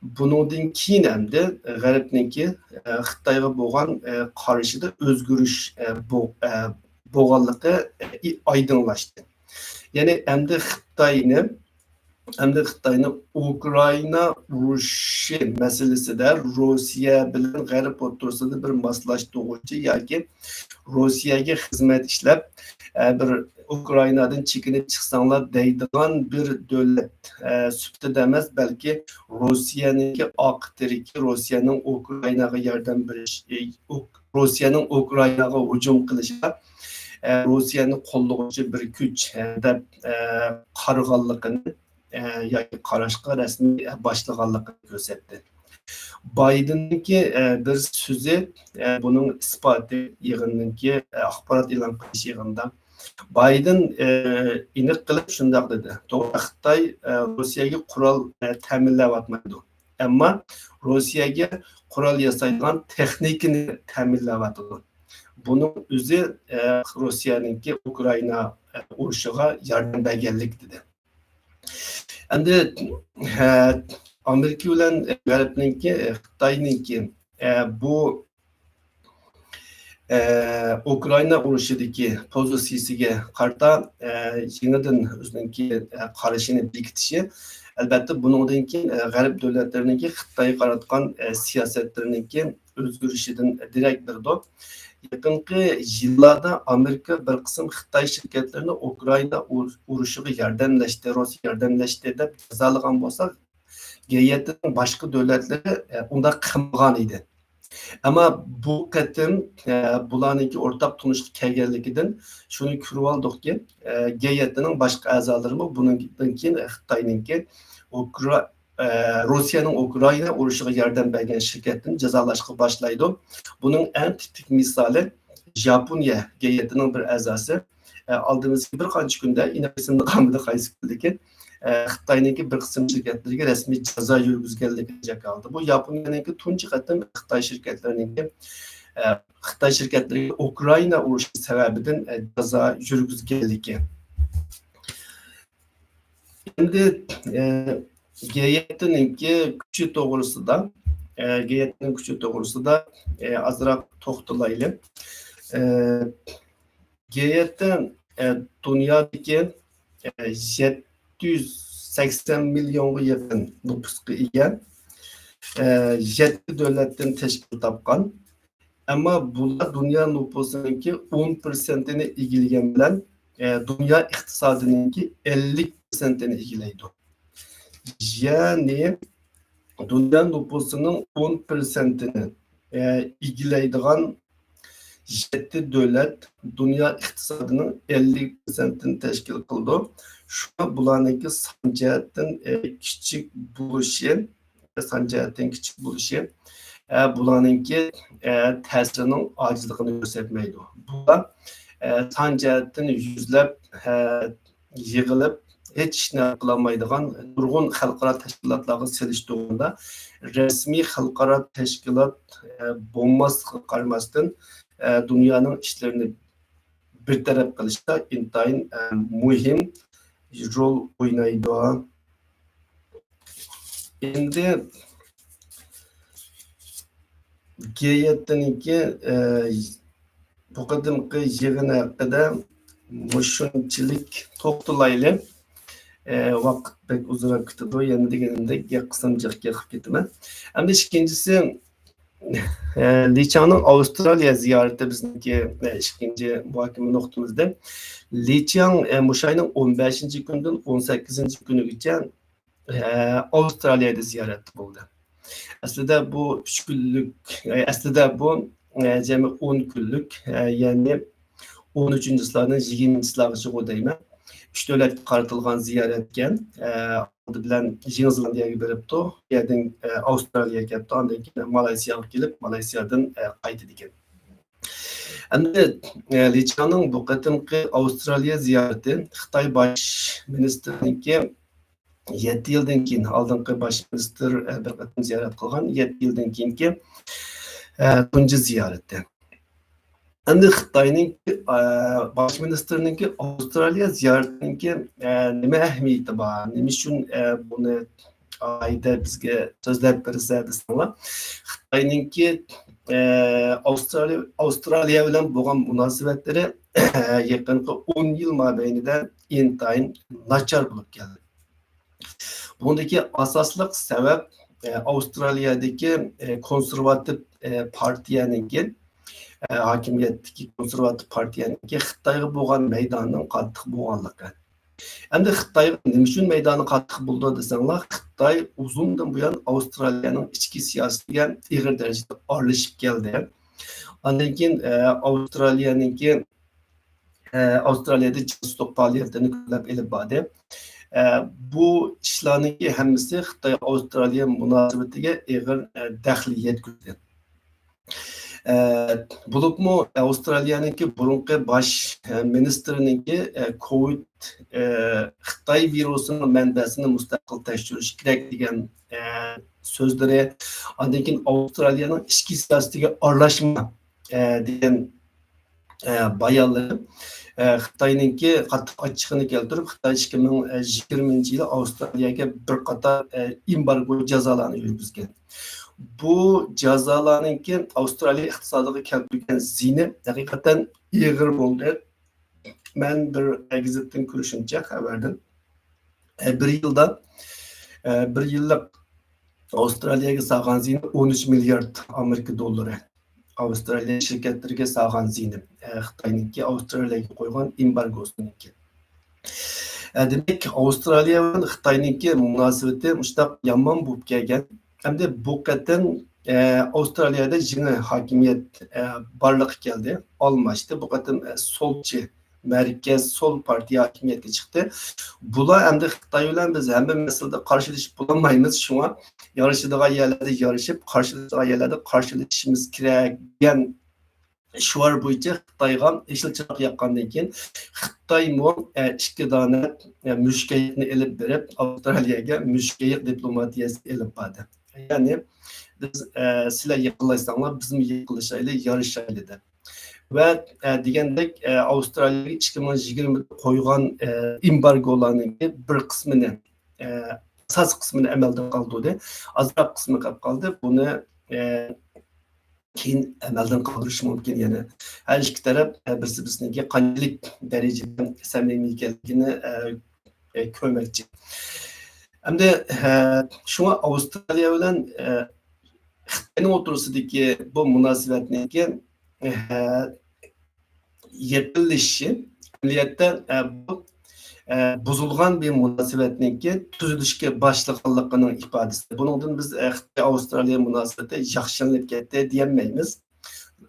بۇنىڭدىن كېيىن ئەمدى غەربنىڭكى، ئە، خىتايغا بولغان، ئە، قارىشىدا ئۆزگىرىش، ئە، بو-، ئە، بولغانلىقى، ئە، ئايدىڭلاشتى. يەنى ئەمدى خىتاينى، ئەمدى خىتاينى ئۇكرائىنا ئۇرۇشى مەسىلىسىدە روسىيە بىلەن غەرب ئوتتۇرىسىدا بىر ماسلاشتۇرغۇچى ياكى روسىيەگە خىزمەت ئىشلەپ، ئە، بىر ئۇكرائىنادىن چېكىنىپ چىقساڭلار دەيدىغان بىر دۆلەت، ئە، سۈپىتىدە ئەمەس، بەلكى روسىيەنىڭكى ئارقا تىرىكى، روسىيەنىڭ ئۇكرائىناغا ياردەم بېرىش، ئۇك-، روسىيەنىڭ ئۇكرائىناغا ھۇجۇم قىلىشىغا، ئە، روسىيەنى قوللىغۇچى بىر كۈچ، ئە، دەپ، ئە، قارىغانلىقىنى، ئە، ياكى قاراشقا رەسمىي، ئە، باشلىغانلىقىنى كۆرسەتتى. بايدېننىڭكى، ئە، بىر سۆزى، ئە، بۇنىڭ ئىسپاتى، يىغىننىڭكى، ئە، ئاخبارات ئېلان قىلىش يىغىنىدا بايدېن، ئە، ئېنىق قىلىپ شۇنداق دېدى: «توغرا، خىتاي، ئە، روسىيەگە قورال، ئە، تەمىنلەۋاتمايدۇ. ئەمما روسىيەگە قورال ياسايدىغان تېخنىكىنى تەمىنلەۋاتىدۇ. بۇنىڭ ئۆزى، ئە، روسىيەنىڭكى ئۇكرائىنا، ئە، ئۇرۇشىغا ياردەم بەرگەنلىك» دېدى. ئەمدى، ھە، ئامېرىكا بىلەن غەربنىڭكى، خىتاينىڭكى، ئە، بۇ، ئە، ئۇكرائىنا ئۇرۇشىدىكى پوزىتسىيىسىگە قارىتا، ئە، يېڭىدىن ئۆزىنىڭكى، ئە، قارىشىنى بېكىتىشى، ئەلۋەتتە، بۇنىڭدىن كېيىن، ئە، غەرب دۆلەتلىرىنىڭكى خىتايغا قاراتقان، ئە، سىياسەتلىرىنىڭكى ئۆزگىرىشىدىن دېرەك بېرىدۇ. يېقىنقى يىللاردا ئامېرىكا بىر قىسىم خىتاي شىركەتلىرىنى ئۇكرائىنا ئۇر-، ئۇرۇشىغا ياردەملەشتى، روسىيە ياردەملەشتى دەپ جازالىغان بولسا، گ يەتتىنىڭ باشقا دۆلەتلىرى، ئە، ئۇنداق قىلمىغان ئىدى. ئەمما بۇ قېتىم، ئە، بۇلارنىڭكى ئورتاق تونۇشقا كەلگەنلىكىدىن شۇنى كۆرۈۋالدۇقكى، ئە، گ يەتتىنىڭ باشقا ئەزالىرىمۇ بۇنىڭدىن كېيىن خىتاينىڭكى ئۇكرا-، ئە، روسىيەنىڭ ئۇكرائىنا ئۇرۇشىغا ياردەم بەرگەن شىركەتنى جازالاشقا باشلايدۇ. بۇنىڭ ئەڭ تىپىك مىسالى ژاپونىيە گ يەتتىنىڭ بىر ئەزاسى، ئە، ئالدىمىزدىكى بىر قانچە كۈندە، ئېنىق ئېسىمدە قالمىدى قايسى كۈنلۈكى، ئە، خىتاينىڭكى بىر قىسىم شىركەتلىرىگە رەسمىي جازا يۈرگۈزگەنلىكىنى جاكارلىدى. بۇ ياپونىيەنىڭكى تۇنجى قېتىم خىتاي شىركەتلىرىنىڭكى، ئە، خىتاي شىركەتلىرىگە ئۇكرائىنا ئۇرۇشى سەۋەبىدىن، ئە، جازا يۈرگۈزگەنلىكى. ئەمدى، ئە، گ يەتتىنىڭكى كۈچى توغرىسىدا، ئە، گ يەتتىنىڭ كۈچى توغرىسىدا، ئە، ئازراق توختىلايلى. ئە، گ يەتتە، ئە، دۇنيادىكى، ئە، يەتتە يۈز سەكسەن مىليونغا يېقىن نوپۇسقا ئىگە، ئە، يەتتە دۆلەتتىن تەشكىل تاپقان. ئەمما بۇلار دۇنيا نوپۇسىنىڭكى ئون پىرسەنتىنى ئىگىلىگەن بىلەن، ئە، دۇنيا ئىقتىسادىنىڭكى ئەللىك پىرسەنتىنى ئىگىلەيدۇ. يەنى دۇنيا نوپۇسىنىڭ ئون پىرسەنتىنى، ئە، ئىگىلەيدىغان يەتتە دۆلەت دۇنيا ئىقتىسادىنىڭ ئەللىك پىرسەنتىنى تەشكىل قىلىدۇ. شۇڭا بۇلارنىڭكى سان جەھەتتىن، ئە، كىچىك بولۇشى، سان جەھەتتىن كىچىك بولۇشى، ئە، بۇلارنىڭكى، ئە، تەسىرىنىڭ ئاجىزلىقىنى كۆرسەتمەيدۇ. بۇلار، ئە، سان جەھەتتىن يۈزلەپ، ئە، يىغىلىپ، ھېچ ئىشنى ھەل قىلالمايدىغان نۇرغۇن خەلقئارا تەشكىلاتلارغا سېلىشتۇرغاندا، رەسمىي خەلقئارا تەشكىلات، ئە، بولماسلىقىغا قارىماستىن، ئە، دۇنيانىڭ ئىشلىرىنى بىر تەرەپ قىلىشتا ئىنتايىن، ئە، مۇھىم، رول ئوينايدۇ. ئەمدى گ يەتتىنىڭكى، ئە، بۇ قېتىمقى يىغىنى ھەققىدە مۇشۇنچىلىك توختىلايلى. ئە، ۋاقىت بەك ئۇزىراپ كېتىدۇ، يەنە دېگىنىمدەك گەپ قىلسام جىق گەپ قىلىپ كېتىمەن. ئەمدى ئىككىنچىسى، ئە، لى چياڭنىڭ ئاۋسترالىيە زىيارىتى بىزنىڭكى، ئە، ئىككىنچى مۇھاكىمە نۇقتىمىزدىن. لى چياڭ، ئە، مۇشۇ ئاينىڭ ئون بەشىنچى كۈنىدىن ئون سەككىزىنچى كۈنىگىچە، ئە، ئاۋسترالىيەدە زىيارەتتە بولدى. ئەسلىدە بۇ ئۈچ كۈنلۈك، ئە، ئەسلىدە بۇ، ئە، جەمئىي ئون كۈنلۈك، ئە، يەنى ئون ئۈچىنچى چىسلاردىن يىگىرمىنچى چىسلاغىچىغۇ دەيمەن. ئۈچ دۆلەتكە قارىتىلغان زىيارەتكەن. ئە، ئالدى بىلەن يېڭى زېلاندىيەگە بېرىپتۇ. بۇ يەردىن، ئە، ئاۋسترالىيەگە كەپتۇ. ئاندىن كېيىن مالايسىياغا كېلىپ، مالايسىيادىن، ئە، قايتىدىكەن. ئەمدى، ئە، لى چياڭنىڭ بۇ قېتىمقى ئاۋسترالىيە زىيارىتى خىتاي باش مىنىستىرىنىڭكى يەتتە يىلدىن كېيىن، ئالدىنقى باش مىنىستىر، ئە، بىر قېتىم زىيارەت قىلغان، يەتتە يىلدىن كېيىنكى، ئە، تۇنجى زىيارىتى. ئەمدى خىتاينىڭكى، ئە، باش مىنىستىرىنىڭكى ئاۋسترالىيە زىيارىتىنىڭكى، ئە، نېمە ئەھمىيىتى بار؟ نېمە ئۈچۈن، ئە، بۇنى ئالاھىدە بىزگە سۆزلەپ بېرىسە دېسەڭلار، خىتاينىڭكى، ئە، ئاۋسترالىيە، ئاۋسترالىيە بىلەن بولغان مۇناسىۋەتلىرى يېقىنقى ئون يىل مابەينىدە ئىنتايىن ناچار بولۇپ كەلدى. بۇنىڭدىكى ئاساسلىق سەۋەب، ئە، ئاۋسترالىيەدىكى، ئە، كونسېرۋاتىپ، ئە، پارتىيەنىڭكى، ئە، ھاكىمىيەتتىكى كونسېرۋاتىپ پارتىيەنىڭكى خىتايغا بولغان مەيدانىنىڭ قاتتىق بولغانلىقى. ئەمدى خىتايغا نېمە ئۈچۈن مەيدانى قاتتىق بولىدۇ دېسەڭلار، خىتاي ئۇزۇندىن بۇيان ئاۋسترالىيەنىڭ ئىچكى سىياسىتىگە ئېغىر دەرىجىدە ئارىلىشىپ كەلدى. ئاندىن كېيىن، ئە، ئاۋسترالىيەنىڭكى، ئە، ئاۋسترالىيەدە جاسۇسلۇق پائالىيەتلىرىنى كۆپلەپ ئېلىپ باردى. ئە، بۇ ئىشلارنىڭكى ھەممىسى خىتاي ئاۋسترالىيە مۇناسىۋىتىگە ئېغىر، ئە، دەخلى يەتكۈزدى. ئە، بولۇپمۇ ئاۋسترالىيەنىڭكى بۇرۇنقى باش، ئە، مىنىستىرىنىڭكى، ئە، كوۋىد، ئە، خىتاي ۋىرۇسىنىڭ مەنبەسىنى مۇستەقىل تەكشۈرۈش كېرەك دېگەن، ئە، سۆزلىرى، ئاندىن كېيىن ئاۋسترالىيەنىڭ ئىچكى سىياسىتىگە ئارىلاشما، ئە، دېگەن، ئە، بايانلىرى، ئە، خىتاينىڭكى قاتتىق ئاچچىقىنى كەلتۈرۈپ، خىتاي ئىككى مىڭ يىگىرمىنچى يىلى ئاۋسترالىيەگە بىر قاتار، ئە، ئېمبارگو جازالارنى يۈرگۈزگەن. بۇ جازالارنىڭكى ئاۋسترالىيە ئىقتىسادىغا كەلتۈرگەن زىيىنى ھەقىقەتەن ئېغىر بولدى. مەن بىر گېزىتتىن كۆرۈشۈمچە، خەۋەردىن، ئە، بىر يىلدا، ئە، بىر يىللىق ئاۋسترالىيەگە سالغان زىيىنى ئون ئۈچ مىليارد ئامېرىكا دوللىرى. ئاۋسترالىيە شىركەتلىرىگە سالغان زىيىنى، ئە، خىتاينىڭكى ئاۋسترالىيەگە قويغان ئېمبارگوسىنىڭكى. ئە، دېمەك، ئاۋسترالىيە بىلەن خىتاينىڭكى مۇناسىۋىتى مۇشۇنداق يامان بولۇپ كەلگەن. ئەمدى بۇ قېتىم، ئە، ئاۋسترالىيەدە يېڭى ھاكىمىيەت، ئە، بارلىققا كەلدى، ئالماشتى. بۇ قېتىم، ئە، سولچى، مەركەز سول پارتىيە ھاكىمىيەتكە چىقتى. بۇلار ئەمدى خىتاي بىلەن بىز ھەممە مەسىلىدە قارشىلىشىپ بولالمايمىز، شۇڭا يارىشىدىغان يەرلەردە يارىشىپ، قارشىلىشىدىغان يەرلەردە قارشىلىشىشىمىز كېرەك دېگەن شوئار بويىچە خىتايغا يېشىل چىراغ ياققاندىن كېيىن، خىتايمۇ، ئە، ئىككى دانە، ئە، مۈشۈكەيىقنى ئېلىپ بېرىپ، ئاۋسترالىيەگە مۈشۈكەيىق دىپلوماتىيەسى ئېلىپ باردى. يەنى، بىز، ئە، سىلەر يېقىنلاشساڭلار، بىزمۇ يېقىنلىشايلى، يارىشايلى دەپ. ۋە، ئە، دېگەندەك، ئە، ئاۋسترالىيەگە ئىككى مىڭ يىگىرمىدە قويغان، ئە، ئېمبارگولارنىڭكى بىر قىسمىنى، ئە، ئاساسىي قىسمىنى ئەمەلدىن قالدۇردى. ئازراق قىسمى قېلىپ قالدى. بۇنى، ئە، كېيىن ئەمەلدىن قالدۇرۇشى مۇمكىن يەنە. ھەر ئىككى تەرەپ، ئە، بىرسى بىرسىنىڭكى قانچىلىك دەرىجىدە سەمىمىي ئىكەنلىكىنى، ئە، ئە، كۆرمەكچى. ئەمدى، ئە، شۇڭا ئاۋسترالىيە بىلەن، ئە، خىتاينىڭ ئوتتۇرىسىدىكى بۇ مۇناسىۋەتنىڭكى، ئە، يېقىنلىشىشى ئەمەلىيەتتە، ئە، بۇ، ئە، بۇزۇلغان بىر مۇناسىۋەتنىڭكى تۈزۈلۈشكە باشلىغانلىقىنىڭ ئىپادىسى. بۇنىڭدىن بىز، ئە، خىتاي ئاۋسترالىيە مۇناسىۋىتى ياخشىلىنىپ كەتتى دېيەلمەيمىز.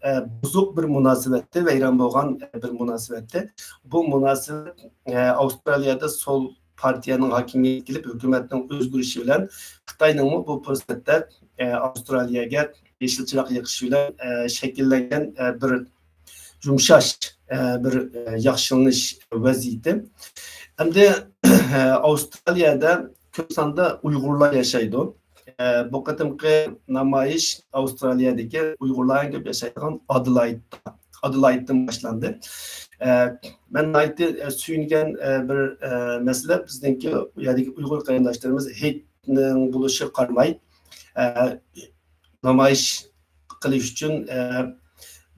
ئە، بۇزۇق بىر مۇناسىۋەتتە، ۋەيران بولغان، ئە، بىر مۇناسىۋەتتە. بۇ مۇناسىۋەت، ئە، ئاۋسترالىيەدە سول پارتىيەنىڭ ھاكىمىيەتكە كېلىپ، ھۆكۈمەتنىڭ ئۆزگىرىشى بىلەن خىتاينىڭمۇ بۇ پۇرسەتتە، ئە، ئاۋسترالىيەگە يېشىل چىراغ يېقىشى بىلەن، ئە، شەكىللەنگەن، ئە، بىر يۇمشاش، ئە، بىر، ئە، ياخشىلىنىش ۋەزىيىتى. ئەمدى، ئە، ئاۋسترالىيەدە كۆپ ساندا ئۇيغۇرلار ياشايدۇ. ئە، بۇ قېتىمقى نامايىش ئاۋسترالىيەدىكى ئۇيغۇرلار ئەڭ كۆپ ياشايدىغان ئادېلايدتا، ئادېلايدتىن باشلاندى. ئە، مەن ناھايىتى، ئە، سۆيۈنگەن، ئە، بىر، ئە، مەسىلە، بىزنىڭكى ئۇ يەردىكى ئۇيغۇر قېرىنداشلىرىمىز ھېيتنىڭ بولۇشىغا قارىماي، ئە، نامايىش قىلىش ئۈچۈن، ئە،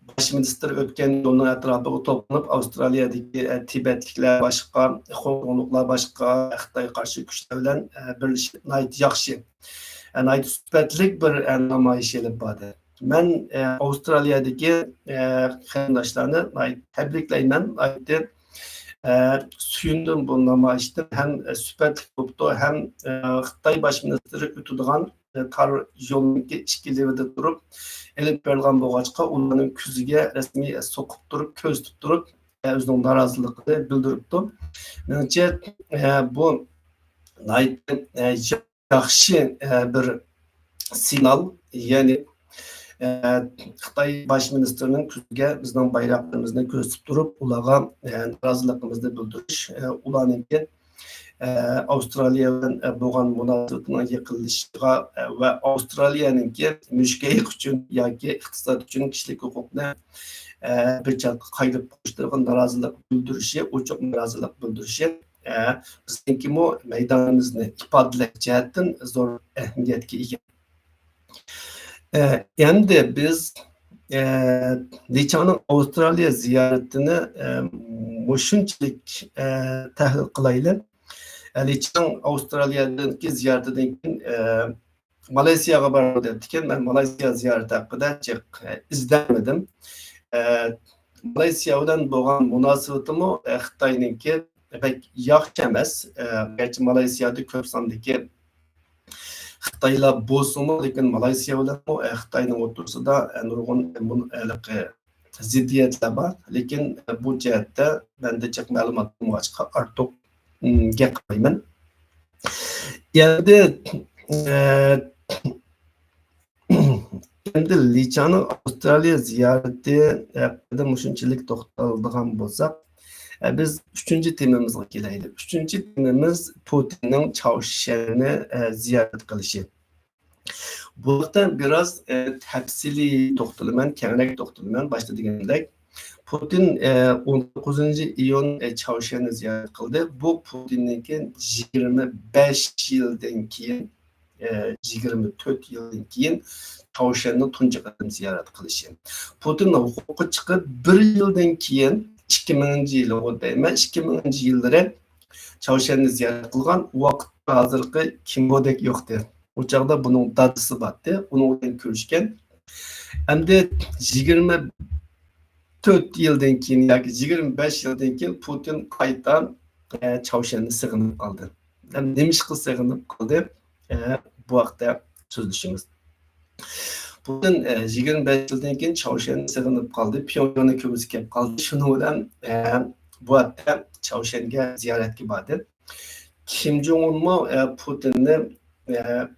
باش مىنىستىر ئۆتكەن يولنىڭ ئەتراپىغا توپلىنىپ، ئاۋسترالىيەدىكى، ئە، تىبەتلىكلەر باشقا، خوتۇنلۇقلار باشقا، خىتايغا قارشى كۈچلەر بىلەن، ئە، بىرلىشىپ ناھايىتى ياخشى، ئە، ناھايىتى سۈپەتلىك بىر، ئە، نامايىش ئېلىپ باردى. مەن، ئە، ئاۋسترالىيەدىكى، ئە، قېرىنداشلارنى ناھايىتى تەبرىكلەيمەن، ناھايىتى، ئە، سۆيۈندۈم بۇ نامايىشتىن. ھەم، ئە، سۈپەتلىك بوپتۇ، ھەم، ئە، خىتاي باش مىنىستىرى ئۆتىدىغان تار يولنىڭكى ئىككى لېۋىدە تۇرۇپ ئېلىپ بېرىلغان بولغاچقا، ئۇلارنىڭ كۆزىگە رەسمىي سوقۇپ تۇرۇپ، كۆرسىتىپ تۇرۇپ، ئۆزىنىڭ نارازىلىقىنى بىلدۈرۈپتۇ. مېنىڭچە، بۇ ناھايىتى ياخشى بىر سىگنال، يەنى خىتاي باش مىنىستىرىنىڭ كۆزىگە بىزنىڭ بايراقلىرىمىزنى كۆرسىتىپ تۇرۇپ، ئۇلارغا نارازىلىقىمىزنى بىلدۈرۈش، ئۇلارنىڭكى ئە، ئاۋسترالىيە بىلەن، ئە، بولغان مۇناسىۋىتىنىڭ يېقىنلىشىشىغا، ئە، ۋە ئاۋسترالىيەنىڭكى مۈشۈكەيىق ئۈچۈن ياكى ئىقتىساد ئۈچۈن كىشىلىك ھوقۇقنى، ئە، بىر چەتكە قايرىپ قويۇشلىرىغا نارازىلىق بىلدۈرۈشى، ئوچۇق نارازىلىق بىلدۈرۈشى، ئە، بىزنىڭكىمۇ مەيدانىمىزنى ئىپادىلەش جەھەتتىن زور ئەھمىيەتكە ئىگە. ئە، ئەمدى بىز، ئە، لىچاڭنىڭ ئاۋسترالىيە زىيارىتىنى، ئە، مۇشۇنچىلىك، ئە، تەھلىل قىلايلى. ئە، لىچاڭ ئاۋسترالىيەدىكى زىيارىتىدىن كېيىن، ئە، مالايسىياغا بارىدۇ دەپتىكەن. مەن مالايسىيا زىيارىتى ھەققىدە جىق، ئە، ئىزدەنمىدىم. ئە، مالايسىيا بىلەن بولغان مۇناسىۋىتىمۇ، ئە، خىتاينىڭكى بەك ياخشى ئەمەس. ئە، گەرچە مالايسىيادا كۆپ ساندىكى خىتايلار بولسىمۇ، لېكىن مالايسىيا بىلەنمۇ، ئە، خىتاينىڭ ئوتتۇرىسىدا، ئە، نۇرغۇن، ئە، مۇن-، ھېلىقى زىددىيەتلەر بار. لېكىن، ئە، بۇ جەھەتتە مەندە جىق مەلۇمات بولمىغاچقا ئارتۇق، ئىم، گەپ قىلمايمەن. ئەمدى، ئە، ئەمدى لىچاڭنىڭ ئاۋسترالىيە زىيارىتى ھەققىدە مۇشۇنچىلىك توختالىدىغان بولساق، ئە، بىز ئۈچىنچى تېمىمىزغا كېلەيلى. ئۈچىنچى تېمىمىز پۇتىننىڭ چاۋشيەننى، ئە، زىيارەت قىلىشى. بۇ ھەقتە بىراز، ئە، تەپسىلىي توختىلىمەن، كەڭرەك توختىلىمەن. باشتا دېگەندەك، پۇتىن، ئە، ئون توققۇزىنچى ئىيۇن، ئە، چاۋشيەننى زىيارەت قىلدى. بۇ پۇتىننىڭكى يىگىرمە بەش يىلدىن كېيىن، ئە، يىگىرمە تۆت يىلدىن كېيىن چاۋشيەننى تۇنجى قېتىم زىيارەت قىلىشى. پۇتىن ھوقۇققا چىقىپ بىر يىلدىن كېيىن، ئىككى مىڭىنچى يىلى دەيمەن، ئىككى مىڭىنچى يىللىرى چاۋشيەننى زىيارەت قىلغان. ۋاقىت ھازىرقى كىمبودەك يوقتى. ئۇ چاغدا بۇنىڭ دادىسى بارتى، ئۇنىڭ بىلەن كۆرۈشكەن. ئەمدى يىگىرمە تۆت يىلدىن كېيىن ياكى يىگىرمە بەش يىلدىن كېيىن پۇتىن قايتا، ئە، چاۋشيەننى سېغىنىپ قالدى. ھەم نېمىشقا سېغىنىپ قالدى؟ ئە، بۇ ھەقتە سۆزلىشىمىز. پۇتىن، ئە، يىگىرمە بەش يىلدىن كېيىن چاۋشيەننى سېغىنىپ قالدى. پيونگياڭنىڭ كۆرگۈسى كېلىپ قالدى. شۇنىڭ بىلەن، ئە، بۇ ھەپتە چاۋشيەنگە زىيارەتكە باردى. كىم جوڭ ئۇنمۇ، ئە، پۇتىننى، ئە،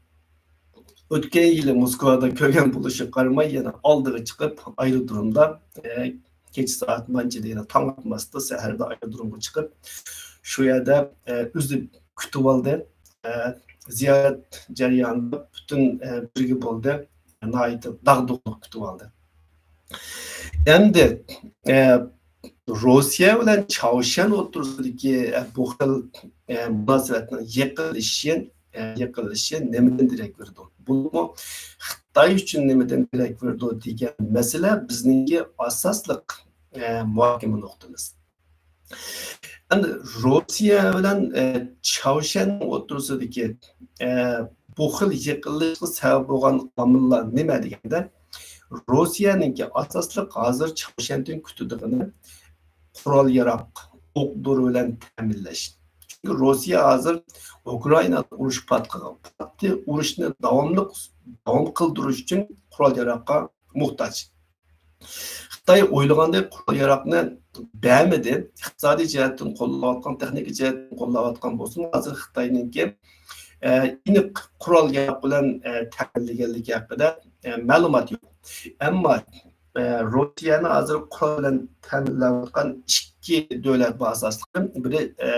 ئۆتكەن يىلى موسكۋادا كۆرگەن بولۇشىغا قارىماي، يەنە ئالدىغا چىقىپ، ئايرودرومدا، ئە، كېچە سائەت مانچىدا، يەنە تاڭ ئاتماستىن سەھەردە ئايرودرومغا چىقىپ، شۇ يەردە، ئە، ئۆزى كۈتۈۋالدى. ئە، زىيارەت جەريانىدا پۈتۈن، ئە، بىرگە بولدى. ناھايىتى داغدۇغىلىق كۈتۈۋالدى. ئەمدى، ئە، روسىيە بىلەن چاۋشيەن ئوتتۇرىسىدىكى، ئە، بۇ خىل، ئە، مۇناسىۋەتنىڭ يېقىنلىشىشى، ئە، يېقىنلىشىشى نېمىدىن دېرەك بېرىدۇ؟ بۇمۇ خىتاي ئۈچۈن نېمىدىن دېرەك بېرىدۇ دېگەن مەسىلە بىزنىڭكى ئاساسلىق، ئە، مۇھاكىمە نۇقتىمىز. ئەمدى روسىيە بىلەن، ئە، چاۋشيەننىڭ ئوتتۇرىسىدىكى، ئە، بۇ خىل يېقىنلىشىشقا سەۋەب بولغان ئامىللار نېمە دېگەندە، روسىيەنىڭكى ئاساسلىق ھازىر چاۋشيەندىن كۈتىدىغىنى قورال-ياراغ، ئوق-دورا بىلەن تەمىنلەش. چۈنكى روسىيە ھازىر ئۇكرائىنادا ئۇرۇش پاتقىغان، پاتتى، ئۇرۇشنى داۋاملىق، داۋام قىلدۇرۇش ئۈچۈن قورال-ياراغقا موھتاج. خىتاي ئويلىغاندەك قورال-ياراغنى بەرمىدى. ئىقتىسادىي جەھەتتىن قوللاۋاتقان، تېخنىكا جەھەتتىن قوللاۋاتقان بولسىمۇ، ھازىر خىتاينىڭكى، ئە، ئېنىق قورال-ياراغ بىلەن، ئە، تەمىنلىگەنلىكى ھەققىدە، ئە، مەلۇمات يوق. ئەمما، ئە، روسىيەنى ھازىر قورال بىلەن تەمىنلەۋاتقان ئىككى دۆلەت بار ئاساسلىقى. بىرى، ئە،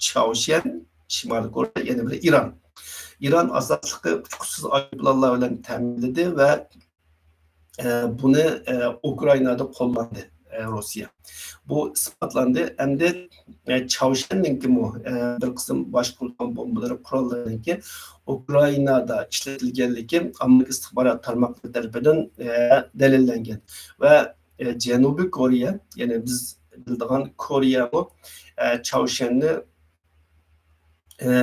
چاۋشيەن، شىمالىي كورېيە، يەنە بىرى ئىران. ئىران ئاساسلىقى ئۇچقۇچىسىز ئايروپىلانلار بىلەن تەمىنلىدى ۋە ئە، بۇنى، ئە، ئۇكرائىنادا قوللاندى. ئە، روسىيە. بۇ ئىسپاتلاندى. ئەمدى، ئە، چاۋشيەننىڭكىمۇ، ئە، بىر قىسىم باشقۇرۇلغان بومبىلىرى قوراللىرىنىڭكى ئۇكرائىنادا ئىشلىتىلگەنلىكى ئامېرىكا ئىستىخبارات تارماقلىرى تەرىپىدىن، ئە، دەلىللەنگەن. ۋە، ئە، جەنۇبىي كورېيە، يەنى بىز بىلىدىغان كورېيەمۇ، ئە، چاۋشيەننى، ئە،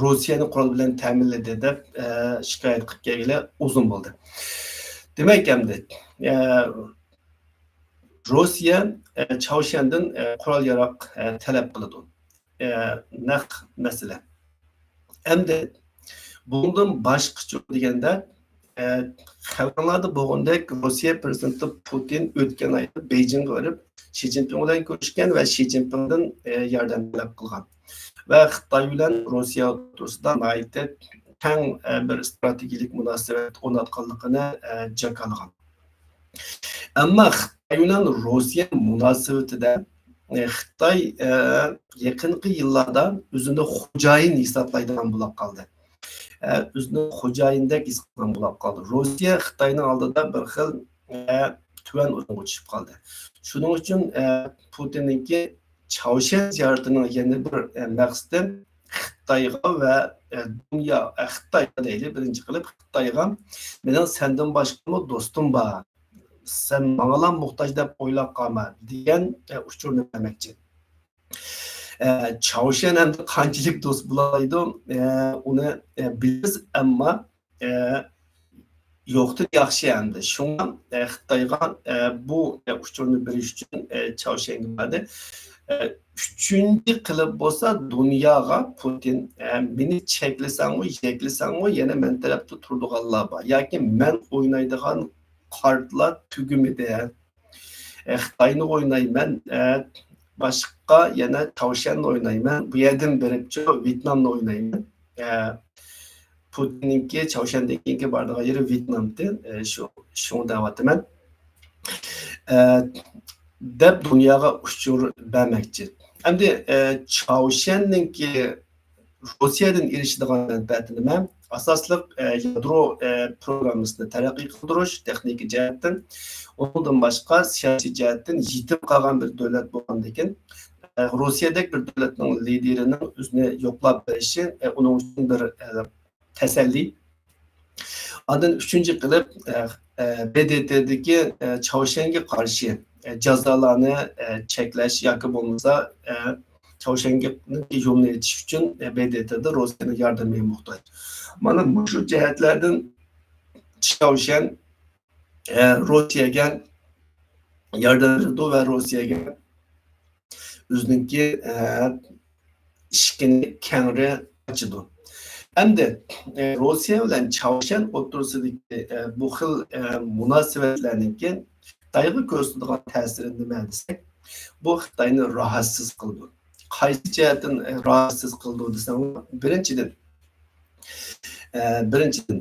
روسىيەنى قورال بىلەن تەمىنلىدى دەپ، ئە، شىكايەت قىلىپ كەلگىلى ئۇزۇن بولدى. دېمەك، ئەمدى، ئە، روسىيە، ئە، چاۋشيەندىن، ئە، قورال-ياراغ، ئە، تەلەپ قىلىدۇ. ئە، نەق مەسىلە. ئەمدى بۇنىڭدىن باشقىچە دېگەندە، ئە، خەۋەرلەردە بولغاندەك، روسىيە پىرېزىدېنتى پۇتىن ئۆتكەن ئايدا بېيجىڭغا بېرىپ، شى جىنپىڭ بىلەن كۆرۈشكەن ۋە شى جىنپىڭدىن، ئە، ياردەم تەلەپ قىلغان ۋە خىتاي بىلەن روسىيە ئوتتۇرىسىدا ناھايىتى تەڭ، ئە، بىر ئىستراتېگىيەلىك مۇناسىۋەت ئورناتقانلىقىنى، ئە، جاكارلىغان. ئەمما خىتاي بىلەن روسىيە مۇناسىۋىتىدە، ئە، خىتاي، ئە، يېقىنقى يىللاردا ئۆزىنى خوجايىن ھېسابلايدىغان بولۇپ قالدى. ئە، ئۆزىنى خوجايىندەك ھېس قىلغان بولۇپ قالدى. روسىيە خىتاينىڭ ئالدىدا بىر خىل، ئە، تۆۋەن ئورۇنغا چۈشۈپ قالدى. شۇنىڭ ئۈچۈن، ئە، پۇتىننىڭكى چاۋشيەن زىيارىتىنىڭ يەنە بىر، ئە، مەقسىتى خىتايغا ۋە، ئە، دۇنيا، ئە، خىتايغا دەيلى، بىرىنچى قىلىپ خىتايغا، مېنىڭ سەندىن باشقىمۇ دوستۇم بار، سەن ماڭىلا موھتاج دەپ ئويلاپ قالما، دېگەن، ئە، ئۇچۇرنى بەرمەكچى. ئە، چاۋشيەن ئەمدى قانچىلىك دوست بولالايدۇ، ئە، ئۇنى، ئە، بىلىمىز، ئەمما، ئە، يوقتىن ياخشى ئەمدى. شۇڭا، ئە، خىتايغا، ئە، بۇ، ئە، ئۇچۇرنى بېرىش ئۈچۈن، ئە، چاۋشيەنگە باردى. ئە، ئۈچىنچى قىلىپ بولسا دۇنياغا پۇتىن، ئە، مېنى چەكلىسەڭمۇ، يەكلىسەڭمۇ، يەنە مەن تەرەپتە تۇرىدىغانلار بار. ياكى مەن ئوينايدىغان كارتىلار تۈگىمىدى. ئە، خىتاينى ئوينايمەن، ئە، باشقا يەنە چاۋشيەننى ئوينايمەن، بۇ يەردىن بېرىپچۇ ۋيېتنامنى ئوينايمەن. ئە، پۇتىننىڭكى چاۋشيەندىن كېيىنكى بارىدىغان يېرى ۋيېتنامدى. ئە، شۇ، شۇڭا دەۋاتىمەن. ئە، دەپ دۇنياغا ئۇچۇر بەرمەكچى. ئەمدى، ئە، چاۋشيەننىڭكى روسىيەدىن ئېرىشىدىغان مەنپەئەتى نېمە؟ ئاساسلىق، ئە، يادرو، ئە، پروگراممىسىنى تەرەققىي قىلدۇرۇش تېخنىكا جەھەتتىن، ئۇنىڭدىن باشقا سىياسىي جەھەتتىن يېتىم قالغان بىر دۆلەت بولغاندىكىن، ئە، روسىيەدەك بىر دۆلەتنىڭ لىدېرىنىڭ ئۆزىنى يوقلاپ بېرىشى، ئە، ئۇنىڭ ئۈچۈن بىر، ئە، تەسەللى. ئاندىن ئۈچىنچى قىلىپ، ئە، ئە، ب د ت دىكى، ئە، چاۋشيەنگە قارشى، ئە، جازالارنى، ئە، چەكلەش ياكى بولمىسا، ئە، چاۋشيەنگە يولنى ئېچىش ئۈچۈن، ئە، ب د ت دا روسىيەنىڭ ياردىمىگە موھتاج. مانا مۇشۇ جەھەتلەردىن چاۋشيەن، ئە، روسىيەگە ياردەم بېرىدۇ ۋە روسىيەگە ئۆزىنىڭكى، ئە، ئىشىكىنى كەڭرى ئاچىدۇ. ئەمدى، ئە، روسىيە بىلەن چاۋشيەن ئوتتۇرىسىدىكى، ئە، بۇ خىل، ئە، مۇناسىۋەتلەرنىڭكى خىتايغا كۆرسىتىدىغان تەسىرى نېمە دېسەك، بۇ خىتاينى راھەتسىز قىلىدۇ. قايسى جەھەتتىن، ئە، راھەتسىز قىلىدۇ دېسەڭلار، بىرىنچىدىن، ئە، بىرىنچىدىن،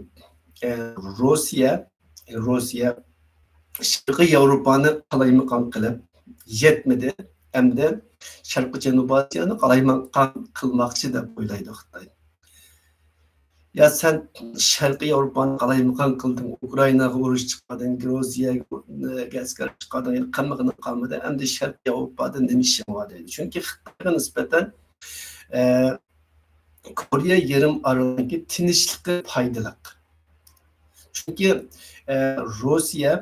ئە، روسىيە، روسىيە شەرقىي ياۋروپانى قالايمىقان قىلىپ يەتمىدى، ئەمدى شەرقىي جەنۇبىي ئاسىيانى قالايمىقان قىلماقچى دەپ ئويلايدۇ خىتاي. يا سەن شەرقىي ياۋروپانى قالايمىقان قىلدىڭ، ئۇكرائىناغا ئۇرۇش چىقاردىڭ، گرۇزىيەگە ئەسكەر چىقاردىڭ، يەنە قالمىغىنىڭ قالمىدى، ئەمدى شەرقىي ياۋروپادا نېمە ئىشىڭ بار دەيدۇ. چۈنكى خىتايغا نىسبەتەن، ئە، كورېيە يېرىم ئارىلىنىڭكى تىنچلىقى پايدىلىق. چۈنكى، ئە، روسىيە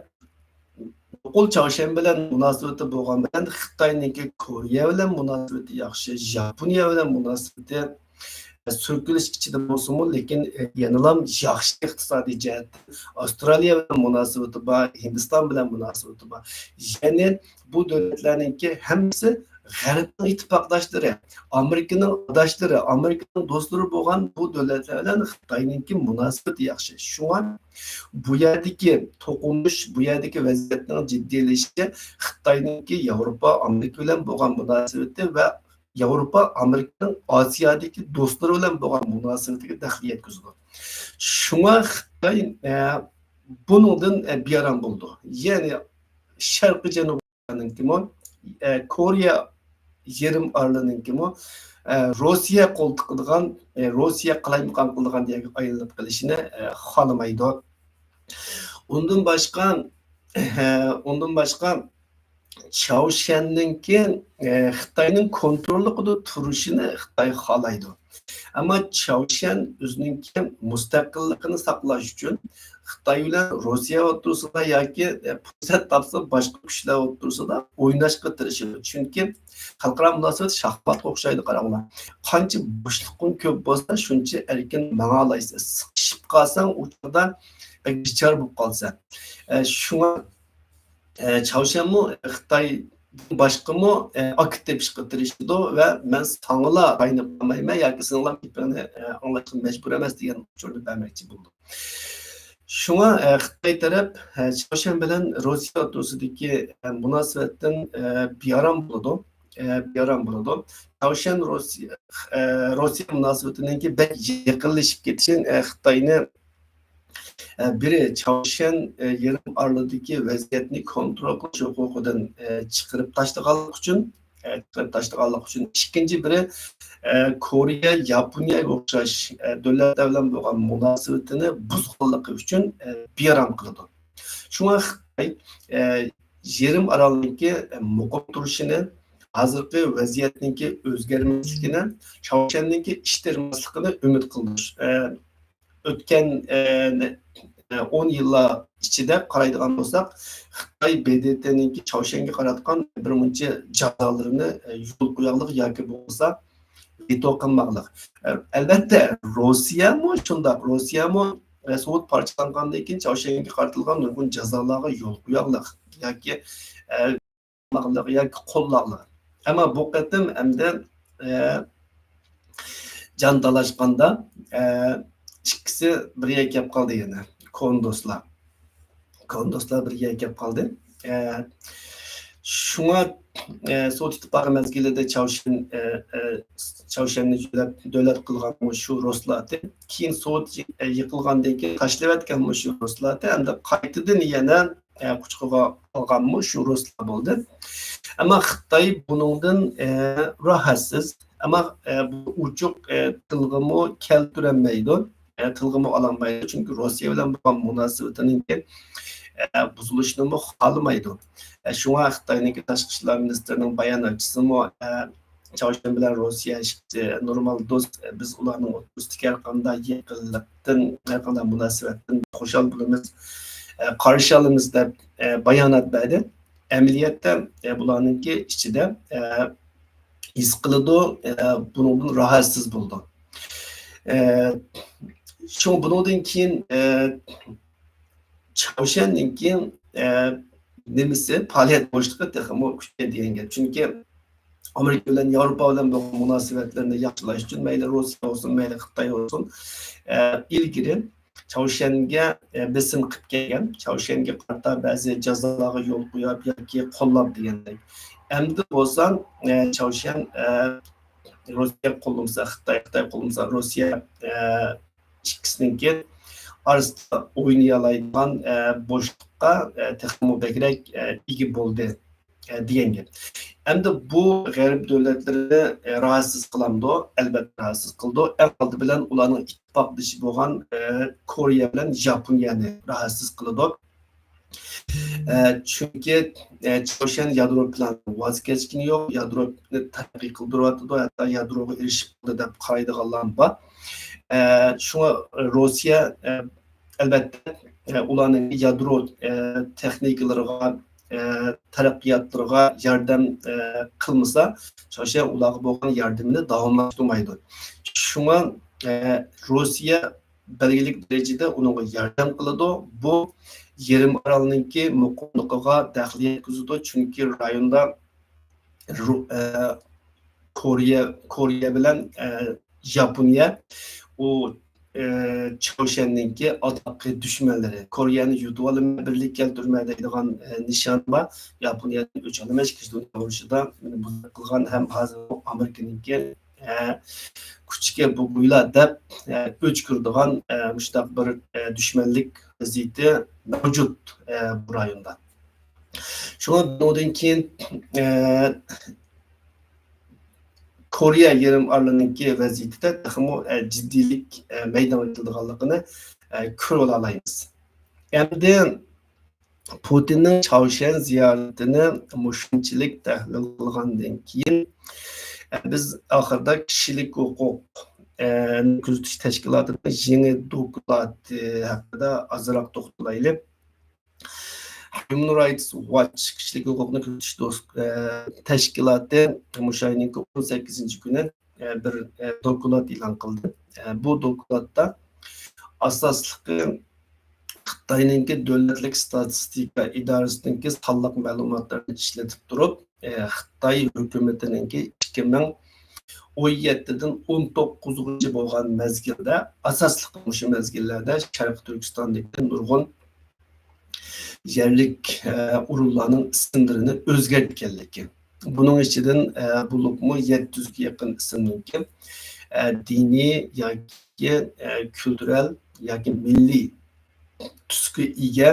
نوقۇل چاۋشيەن بىلەن مۇناسىۋىتى بولغان بىلەن خىتاينىڭكى كورېيە بىلەن مۇناسىۋىتى ياخشى، ياپونىيە بىلەن مۇناسىۋىتى، ئە، سۈركىلىش ئىچىدە بولسىمۇ، لېكىن، ئە، يەنىلام ياخشى ئىقتىسادىي جەھەتتىن. ئاۋسترالىيە بىلەن مۇناسىۋىتى بار، ھىندىستان بىلەن مۇناسىۋىتى بار. يەنى بۇ دۆلەتلەرنىڭكى ھەممىسى غەربنىڭ ئىتتىپاقداشلىرى، ئامېرىكىنىڭ ئاداشلىرى، ئامېرىكىنىڭ دوستلىرى بولغان بۇ دۆلەتلەر بىلەن خىتاينىڭكى مۇناسىۋىتى ياخشى. شۇڭا بۇ يەردىكى توقۇنۇش، بۇ يەردىكى ۋەزىيەتنىڭ جىددىيلىشىشى خىتاينىڭكى ياۋروپا، ئامېرىكا بىلەن بولغان مۇناسىۋىتى ۋە ياۋروپا، ئامېرىكىنىڭ ئاسىيادىكى دوستلىرى بىلەن بولغان مۇناسىۋىتىگە دەخلى يەتكۈزىدۇ. شۇڭا خىتاي، ئە، بۇنىڭدىن، ئە، بىئارام بولىدۇ. يەنى شەرقىي جەنۇبىنىڭكىمۇ، ئە، كورېيە يېرىم ئارىلىنىڭكىمۇ، ئە، روسىيە قول تىقىدىغان، ئە، روسىيە قالايمىقان قىلىدىغان يەرگە ئايلىنىپ قېلىشىنى، ئە، خالىمايدۇ. ئۇندىن باشقا، ئۇندىن باشقا چاۋشيەننىڭكى، ئە، خىتاينىڭ كونتروللۇقىدا تۇرۇشىنى خىتاي خالايدۇ. ئەمما چاۋشيەن ئۆزىنىڭكى مۇستەقىللىقىنى ساقلاش ئۈچۈن خىتاي بىلەن روسىيە ئوتتۇرىسىدا ياكى، ئە، پۇرسەت تاپسا باشقا كۈچلەر ئوتتۇرىسىدا ئويناشقا تىرىشىدۇ. چۈنكى خەلقئارا مۇناسىۋەت شاھماتقا ئوخشايدۇ، قاراڭلار. قانچە بوشلۇقۇڭ كۆپ بولسا، شۇنچە ئەركىن ماڭالايسەن. سىقىشىپ قالساڭ، ئۇ چاغدا بەك بىچارە بولۇپ قالىسەن. ئە، شۇڭا، ئە، چاۋشيەنمۇ خىتايدىن باشقىمۇ، ئە، ئاكا تېپىشقا تىرىشىدۇ ۋە مەن ساڭىلا تايىنىپ قالمايمەن ياكى سېنىڭلا گېپىڭنى، ئە، ئاڭلاشقا مەجبۇر ئەمەس دېگەن ئۇچۇرنى بەرمەكچى بولدى. شۇڭا، ئە، خىتاي تەرەپ، ئە، چاۋشيەن بىلەن روسىيە ئوتتۇرىسىدىكى، ئە، مۇناسىۋەتتىن، ئە، بىئارام بولىدۇ. ئە، بىئارام بولىدۇ. چاۋشيەن روسىيە، ئە، روسىيە مۇناسىۋىتىنىڭكى بەك يېقىنلىشىپ كېتىشى، ئە، خىتاينى، ئە، بىرى چاۋشيەن، ئە، يېرىم ئارىلىدىكى ۋەزىيەتنى كونترول قىلىش ھوقۇقىدىن، ئە، چىقىرىپ تاشلىغانلىقى ئۈچۈن، ئە، چىقىرىپ تاشلىغانلىقى ئۈچۈن. ئىككىنچى بىرى، ئە، كورېيە، ياپونىيەگە ئوخشاش، ئە، دۆلەتلەر بىلەن بولغان مۇناسىۋىتىنى بۇزغانلىقى ئۈچۈن، ئە، بىئارام قىلىدۇ. شۇڭا خىتاي، ئە، يېرىم ئارالنىڭكى، ئە، مۇقىم تۇرۇشىنى، ھازىرقى ۋەزىيەتنىڭكى ئۆزگەرمەسلىكىنى، چاۋشيەننىڭكى ئىچ تېرىماسلىقىنى ئۈمىد قىلدۇرۇش. ئە، ئۆتكەن، ئە، نە-، ئە، ئون يىللار ئىچىدە قارايدىغان بولساق، خىتاي ب د ت نىڭكى چاۋشيەنگە قاراتقان بىر مۇنچە جازالىرىنى، ئە، يول قوياقلىق ياكى بولمىسا ۋېتو قىلماقلىق. ئە، ئەلۋەتتە، روسىيەمۇ شۇنداق. روسىيەمۇ، ئە، سوۋېت پارچىلانغاندىن كېيىن چاۋشيەنگە قارىتىلغان نۇرغۇن جازالارغا يول قوياقلىق ياكى، ئە، قىلماقلىق ياكى قوللاقلىق. ئەمما بۇ قېتىم ئەمدى، ئە، جان تالاشقاندا، ئە، ئىككىسى بىر يەرگە كەپ قالدى يەنە. كوندوسلار. كوندوسلار بىر يەرگە كەپ قالدى. ئە، شۇڭا، ئە، سوۋېت ئىتتىپاقى مەزگىلىدە چاۋشيەن، ئە، ئە، چاۋشيەننى دۆلەت، دۆلەت قىلغان مۇشۇ رۇسلارتى. كېيىن سوۋېت يىقىلغاندىن كېيىن تاشلىۋەتكەن مۇشۇ رۇسلارتى. ئەمدى قايتىدىن يەنە، ئە، قۇچىقىغا ئالغانمۇ شۇ رۇسلار بولدى. ئەمما خىتاي بۇنىڭدىن، ئە، راھەتسىز. ئەمما، ئە، بۇ ئوچۇق، ئە، تىلغىمۇ كەلتۈرەلمەيدۇ. ئە، تىلغىمۇ ئالالمايدۇ. چۈنكى روسىيە بىلەن بولغان مۇناسىۋىتىنىڭكى، ئە، بۇزۇلۇشىنىمۇ خالىمايدۇ. ئە، شۇڭا خىتاينىڭكى تاشقى ئىشلار مىنىستىرىنىڭ باياناتچىسىمۇ، ئە، چاۋشيەن بىلەن روسىيە ئىككىسى نورمال دوست، ئە، بىز ئۇلارنىڭ ئوتتۇرىسىدىكى ھەر قانداق يېقىنلىقتىن، ھەر قانداق مۇناسىۋەتتىن خۇشال بولىمىز، ئە، قارشى ئالىمىز دەپ، ئە، بايانات بەردى. ئەمەلىيەتتە، ئە، بۇلارنىڭكى ئىچىدە، ئە، ھېس قىلىدۇ، ئە، بۇنىڭدىن راھەتسىز بولىدۇ. ئە، شۇڭا بۇنىڭدىن كېيىن، ئە، چاۋشيەننىڭكى، ئە، نېمىسى، پائالىيەت بوشلۇقى تېخىمۇ كۈچەيدىگەن گەپ. چۈنكى ئامېرىكا بىلەن ياۋروپا بىلەن بولغان مۇناسىۋەتلىرىنى ياخشىلاش ئۈچۈن مەيلى روسىيە بولسۇن، مەيلى خىتاي بولسۇن، ئە، ئىلگىرى چاۋشيەنگە، ئە، بېسىم قىلىپ كەلگەن، چاۋشيەنگە قارىتا بەزى جازالارغا يول قويۇپ ياكى قوللاپ دېگەندەك. ئەمدى بولسا، ئە، چاۋشيەن، ئە، روسىيە قوللىمىسا خىتاي، خىتاي قوللىمىسا روسىيە، ئە، ئىككىسىنىڭكى ئارىسىدا ئوينىيالايدىغان، ئە، بوشلۇققا، ئە، تېخىمۇ بەكرەك، ئە، ئىگە بولدى، ئە، دېگەن گەپ. ئەمدى بۇ غەرب دۆلەتلىرىنى، ئە، راھەتسىز قىلامدۇ؟ ئەلۋەتتە راھەتسىز قىلىدۇ. ئەڭ ئالدى بىلەن ئۇلارنىڭ ئىتتىپاقدىشى بولغان، ئە، كورېيە بىلەن ياپونىيەنى راھەتسىز قىلىدۇ. ئە، چۈنكى، ئە، چاۋشيەن يادرو پىلانىدىن ۋاز كەچكىنى يوق، يادرونى تەرەققىي قىلدۇرۇۋاتىدۇ، ھەتتا يادروغا ئېرىشىپ بولدى دەپ قارايدىغانلارمۇ بار. ئە، شۇڭا روسىيە، ئە، ئەلۋەتتە، ئە، ئۇلارنىڭ يادرو، ئە، تېخنىكىلىرىغا، ئە، تەرەققىياتلىرىغا ياردەم، ئە، قىلمىسا، چاۋشيەن ئۇلارغا بولغان ياردىمىنى داۋاملاشتۇرمايدۇ. شۇڭا، ئە، روسىيە بەلگىلىك دەرىجىدە ئۇنىڭغا ياردەم قىلىدۇ. بۇ يېرىم ئارالنىڭكى مۇقىملىقىغا دەخلى يەتكۈزىدۇ، چۈنكى رايوندا رۇ-، ئە، كورېيە، كورېيە بىلەن، ئە، ياپونىيە، ئۇ، ئە، چاۋشيەننىڭكى ئاتاققى دۈشمەنلىرى. كورېيەنى يۇتۇۋالىمەن، بىرلىك كەلتۈرىمەن دەيدىغان، ئە، نىشان بار. ياپونىيەدىن ئۆچ ئالىمەن، ئىككىنچى دۇنيا ئۇرۇشىدا مېنى بۇزۇق قىلغان ھەم ھازىر ئامېرىكىنىڭكى ئە، كۈچكە بوغۇيلا دەپ، ئە، ئۆچ كۆرىدىغان، ئە، مۇشۇنداق بىر، ئە، دۈشمەنلىك ۋەزىيىتى مەۋجۇت، ئە، بۇ رايوندا. شۇڭا بۇنىڭدىن كېيىن، ئە، كورېيە يېرىم ئارىلىنىڭكى ۋەزىيىتىدە تېخىمۇ، ئە، جىددىيلىك، ئە، مەيدانغا كېلىدىغانلىقىنى، ئە، كۆرۈۋالالايمىز. ئەمدى پۇتىننىڭ چاۋشيەن زىيارىتىنى مۇشۇنچىلىك تەھلىل قىلغاندىن كېيىن، بىز ئاخىرىدا كىشىلىك ھوقۇق، ئە، كۆزىتىش تەشكىلاتىنىڭ يېڭى دوكلاتى ھەققىدە ئازراق توختىلايلى. Human Rights Watch كىشىلىك ھوقۇقنى كۆزىتىش دوس-، ئە، تەشكىلاتى مۇشۇ ئاينىڭ ئون سەككىزىنچى كۈنى، ئە، بىر، ئە، دوكلات ئېلان قىلدى. ئە، بۇ دوكلاتتا ئاساسلىقى خىتاينىڭكى دۆلەتلىك ستاتىستىكا ئىدارىسىنىڭكى سانلىق مەلۇماتلىرىنى ئىشلىتىپ تۇرۇپ، ئە، خىتاي ھۆكۈمىتىنىڭكى ئىككى مىڭ ئون يەتتىدىن ئون توققۇزغىچە بولغان مەزگىلدە، ئاساسلىقى مۇشۇ مەزگىللەردە شەرقىي تۈركىستاندىكى نۇرغۇن يەرلىك، ئە، ئورۇنلارنىڭ ئىسىملىرىنى ئۆزگەرتكەنلىكى. بۇنىڭ ئىچىدىن، ئە، بولۇپمۇ يەتتە يۈزگە يېقىن ئىسىمنىڭكى، ئە، دىنىي ياكى، ئە، كۈلتۈرەل ياكى مىللىي تۈسكە ئىگە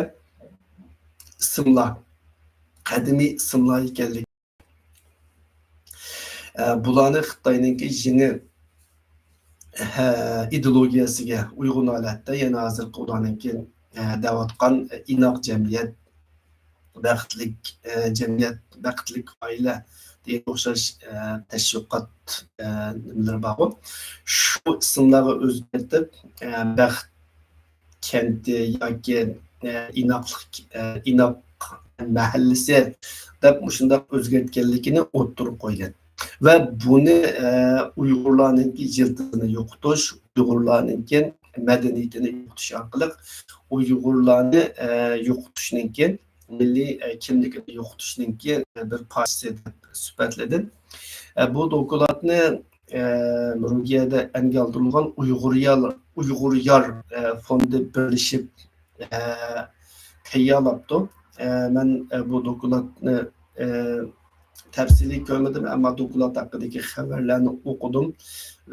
ئىسىملار، قەدىمىي ئىسىملار ئىكەنلىكى. ئە، بۇلارنى خىتاينىڭكى يېڭى، ھە، ئىدېئولوگىيەسىگە ئۇيغۇن ھالەتتە، يەنە ھازىرقى ئۇلارنىڭكى، ئە، دەۋاتقان، ئە، ئىناق جەمئىيەت، بەختلىك، ئە، جەمئىيەت، بەختلىك ئائىلە دېگەن ئوخشاش، ئە، تەشۋىقات، ئە، نېمىلىرى بارغۇ. شۇ ئىسىملارغا ئۆزگەرتىپ، ئە، بەخت كەنتى ياكى، ئە، ئىناقلىق، ئە، ئىناق مەھەللىسى دەپ مۇشۇنداق ئۆزگەرتكەنلىكىنى ئوتتۇرىغا قويدى. ۋە بۇنى، ئە، ئۇيغۇرلارنىڭكى يىلتىزىنى يوقىتىش، ئۇيغۇرلارنىڭكى مەدەنىيىتىنى يوقىتىش ئارقىلىق ئۇيغۇرلارنى، ئە، يوقىتىشنىڭكى، مىللىي، ئە، كىملىكىنى يوقىتىشنىڭكى، ئە، بىر پارچىسى دەپ سۈپەتلىدى. ئە، بۇ دوكلاتنى، ئە، نورۋېگىيەدە ئەنگە ئالدۇرۇلغان ئۇيغۇر يار، ئۇيغۇر يار، ئە، فوندى بىرلىشىپ، ئە، تەييارلاپتۇ. ئە، مەن، ئە، بۇ دوكلاتنى، ئە، تەپسىلىي كۆرمىدىم، ئەمما دوكلات ھەققىدىكى خەۋەرلەرنى ئوقۇدۇم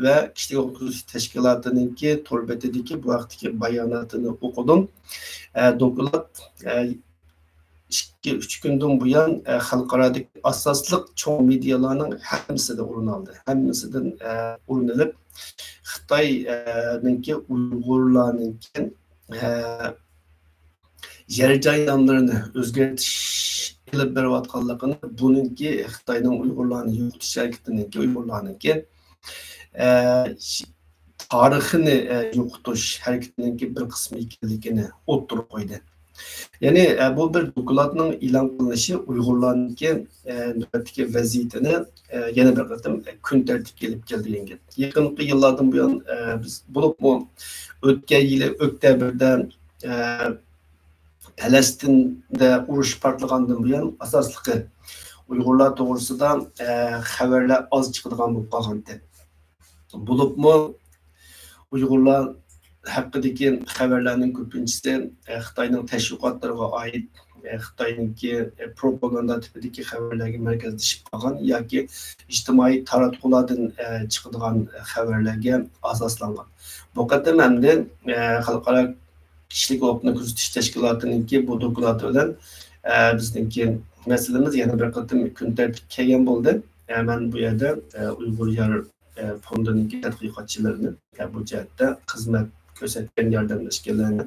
ۋە كىشىلىك ھوقۇق تەشكىلاتىنىڭكى تور بېتىدىكى بۇ ھەقتىكى باياناتىنى ئوقۇدۇم. ئە، دوكلات، ئە، ئىككى، ئۈچ كۈندىن بۇيان، ئە، خەلقئارادىكى ئاساسلىق چوڭ مېدىيالارنىڭ ھەممىسىدە ئورۇن ئالدى. ھەممىسىدىن، ئە، ئورۇن ئېلىپ، خىتاي، ئە، نىڭكى ئۇيغۇرلارنىڭكى، ئە، يەر جاي ناملىرىنى ئۆزگەرتىش ئېلىپ بېرىۋاتقانلىقىنى، بۇنىڭكى خىتاينىڭ ئۇيغۇرلارنى يوقىتىش ھەرىكىتىنىڭكى ئۇيغۇرلارنىڭكى، ئە، تارىخىنى، ئە، يوقىتىش ھەرىكىتىنىڭكى بىر قىسمى ئىكەنلىكىنى ئوتتۇرىغا قويدى. يەنى، ئە، بۇ بىر دوكلاتنىڭ ئېلان قىلىنىشى ئۇيغۇرلارنىڭكى، ئە، نۆۋەتتىكى ۋەزىيىتىنى، ئە، يەنە بىر قېتىم، ئە، كۈن تەرتىپكە ئېلىپ كەلدى دېگەن گەپ. يېقىنقى يىللاردىن بۇيان، ئە، بىز بولۇپمۇ ئۆتكەن يىلى ئۆكتەبىردە، ئە، پەلەستىندە ئۇرۇش پارتلىغاندىن بۇيان ئاساسلىقى ئۇيغۇرلار توغرىسىدا، ئە، خەۋەرلەر ئاز چىقىدىغان بولۇپ قالغانتى. بولۇپمۇ ئۇيغۇرلار ھەققىدىكى خەۋەرلەرنىڭ كۆپىنچىسى، ئە، خىتاينىڭ تەشۋىقاتلىرىغا ئائىت، ئە، خىتاينىڭكى، ئە، پروپاگاندا تىپىدىكى خەۋەرلەرگە مەركەزلىشىپ قالغان ياكى ئىجتىمائىي تاراتقۇلاردىن، ئە، چىقىدىغان خەۋەرلەرگە ئاساسلانغان. بۇ قېتىم ئەمدى، ئە، خەلقئارا كىشىلىك ھوقۇقنى كۆزىتىش تەشكىلاتىنىڭكى بۇ دوكلاتى بىلەن، ئە، بىزنىڭكى مەسىلىمىز يەنە بىر قېتىم كۈن تەرتىپكە كەلگەن بولدى. ئە، مەن بۇ يەردە، ئە، ئۇيغۇر يار، ئە، فوندىنىڭكى تەتقىقاتچىلىرىنى، ئە، بۇ جەھەتتە خىزمەت كۆرسەتكەن، ياردەملەشكەنلەرنى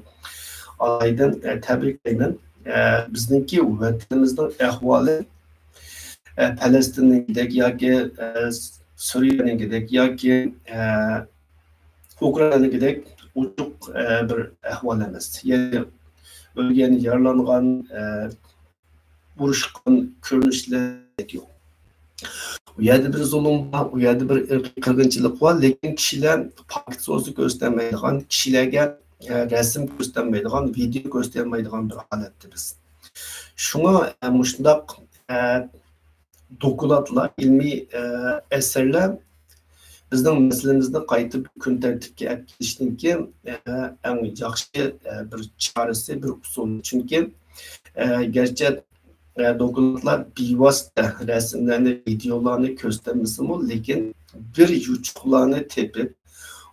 ئالاھىدە، ئە، تەبرىكلەيمەن. ئە، بىزنىڭكى ۋەتىنىمىزنىڭ ئەھۋالى، ئە، پەلەستىننىڭكىدەك ياكى، ئە، سۈرىيەنىڭكىدەك ياكى، ئە، ئۇكرائىنادىكىدەك ئوچۇق، ئە، بىر ئەھۋال ئەمەس. يەنى ئۆلگەن، يارىلانغان، ئە، ئۇرۇشقان كۆرۈنۈشلەر يوق. ئۇ يەردە بىر زۇلۇم بار، ئۇ يەردە بىر ئىرقىي قىرغىنچىلىق بار، لېكىن كىشىلەر پاكىت سورىسا كۆرسىتەلمەيدىغان، كىشىلەرگە، ئە، رەسىم كۆرسىتەلمەيدىغان، ۋىدېئو كۆرسىتەلمەيدىغان بىر ھالەتتە بىز. شۇڭا، ئە، مۇشۇنداق، ئە، دوكلاتلار، ئىلمىي، ئە، ئەسەرلەر بىزنىڭ مەسىلىمىزنى قايتا كۈن تەرتىپكە ئەپ كېلىشنىڭكى، ئە، ئەڭ ياخشى، ئە، بىر چارىسى، بىر ئۇسۇلى. چۈنكى، ئە، گەرچە، ئە، دوكلاتلار بىۋاسىتە رەسىملەرنى، ۋىدېئولارنى كۆرسىتەلمىسىمۇ، لېكىن بىر يوچۇقلارنى تېپىپ،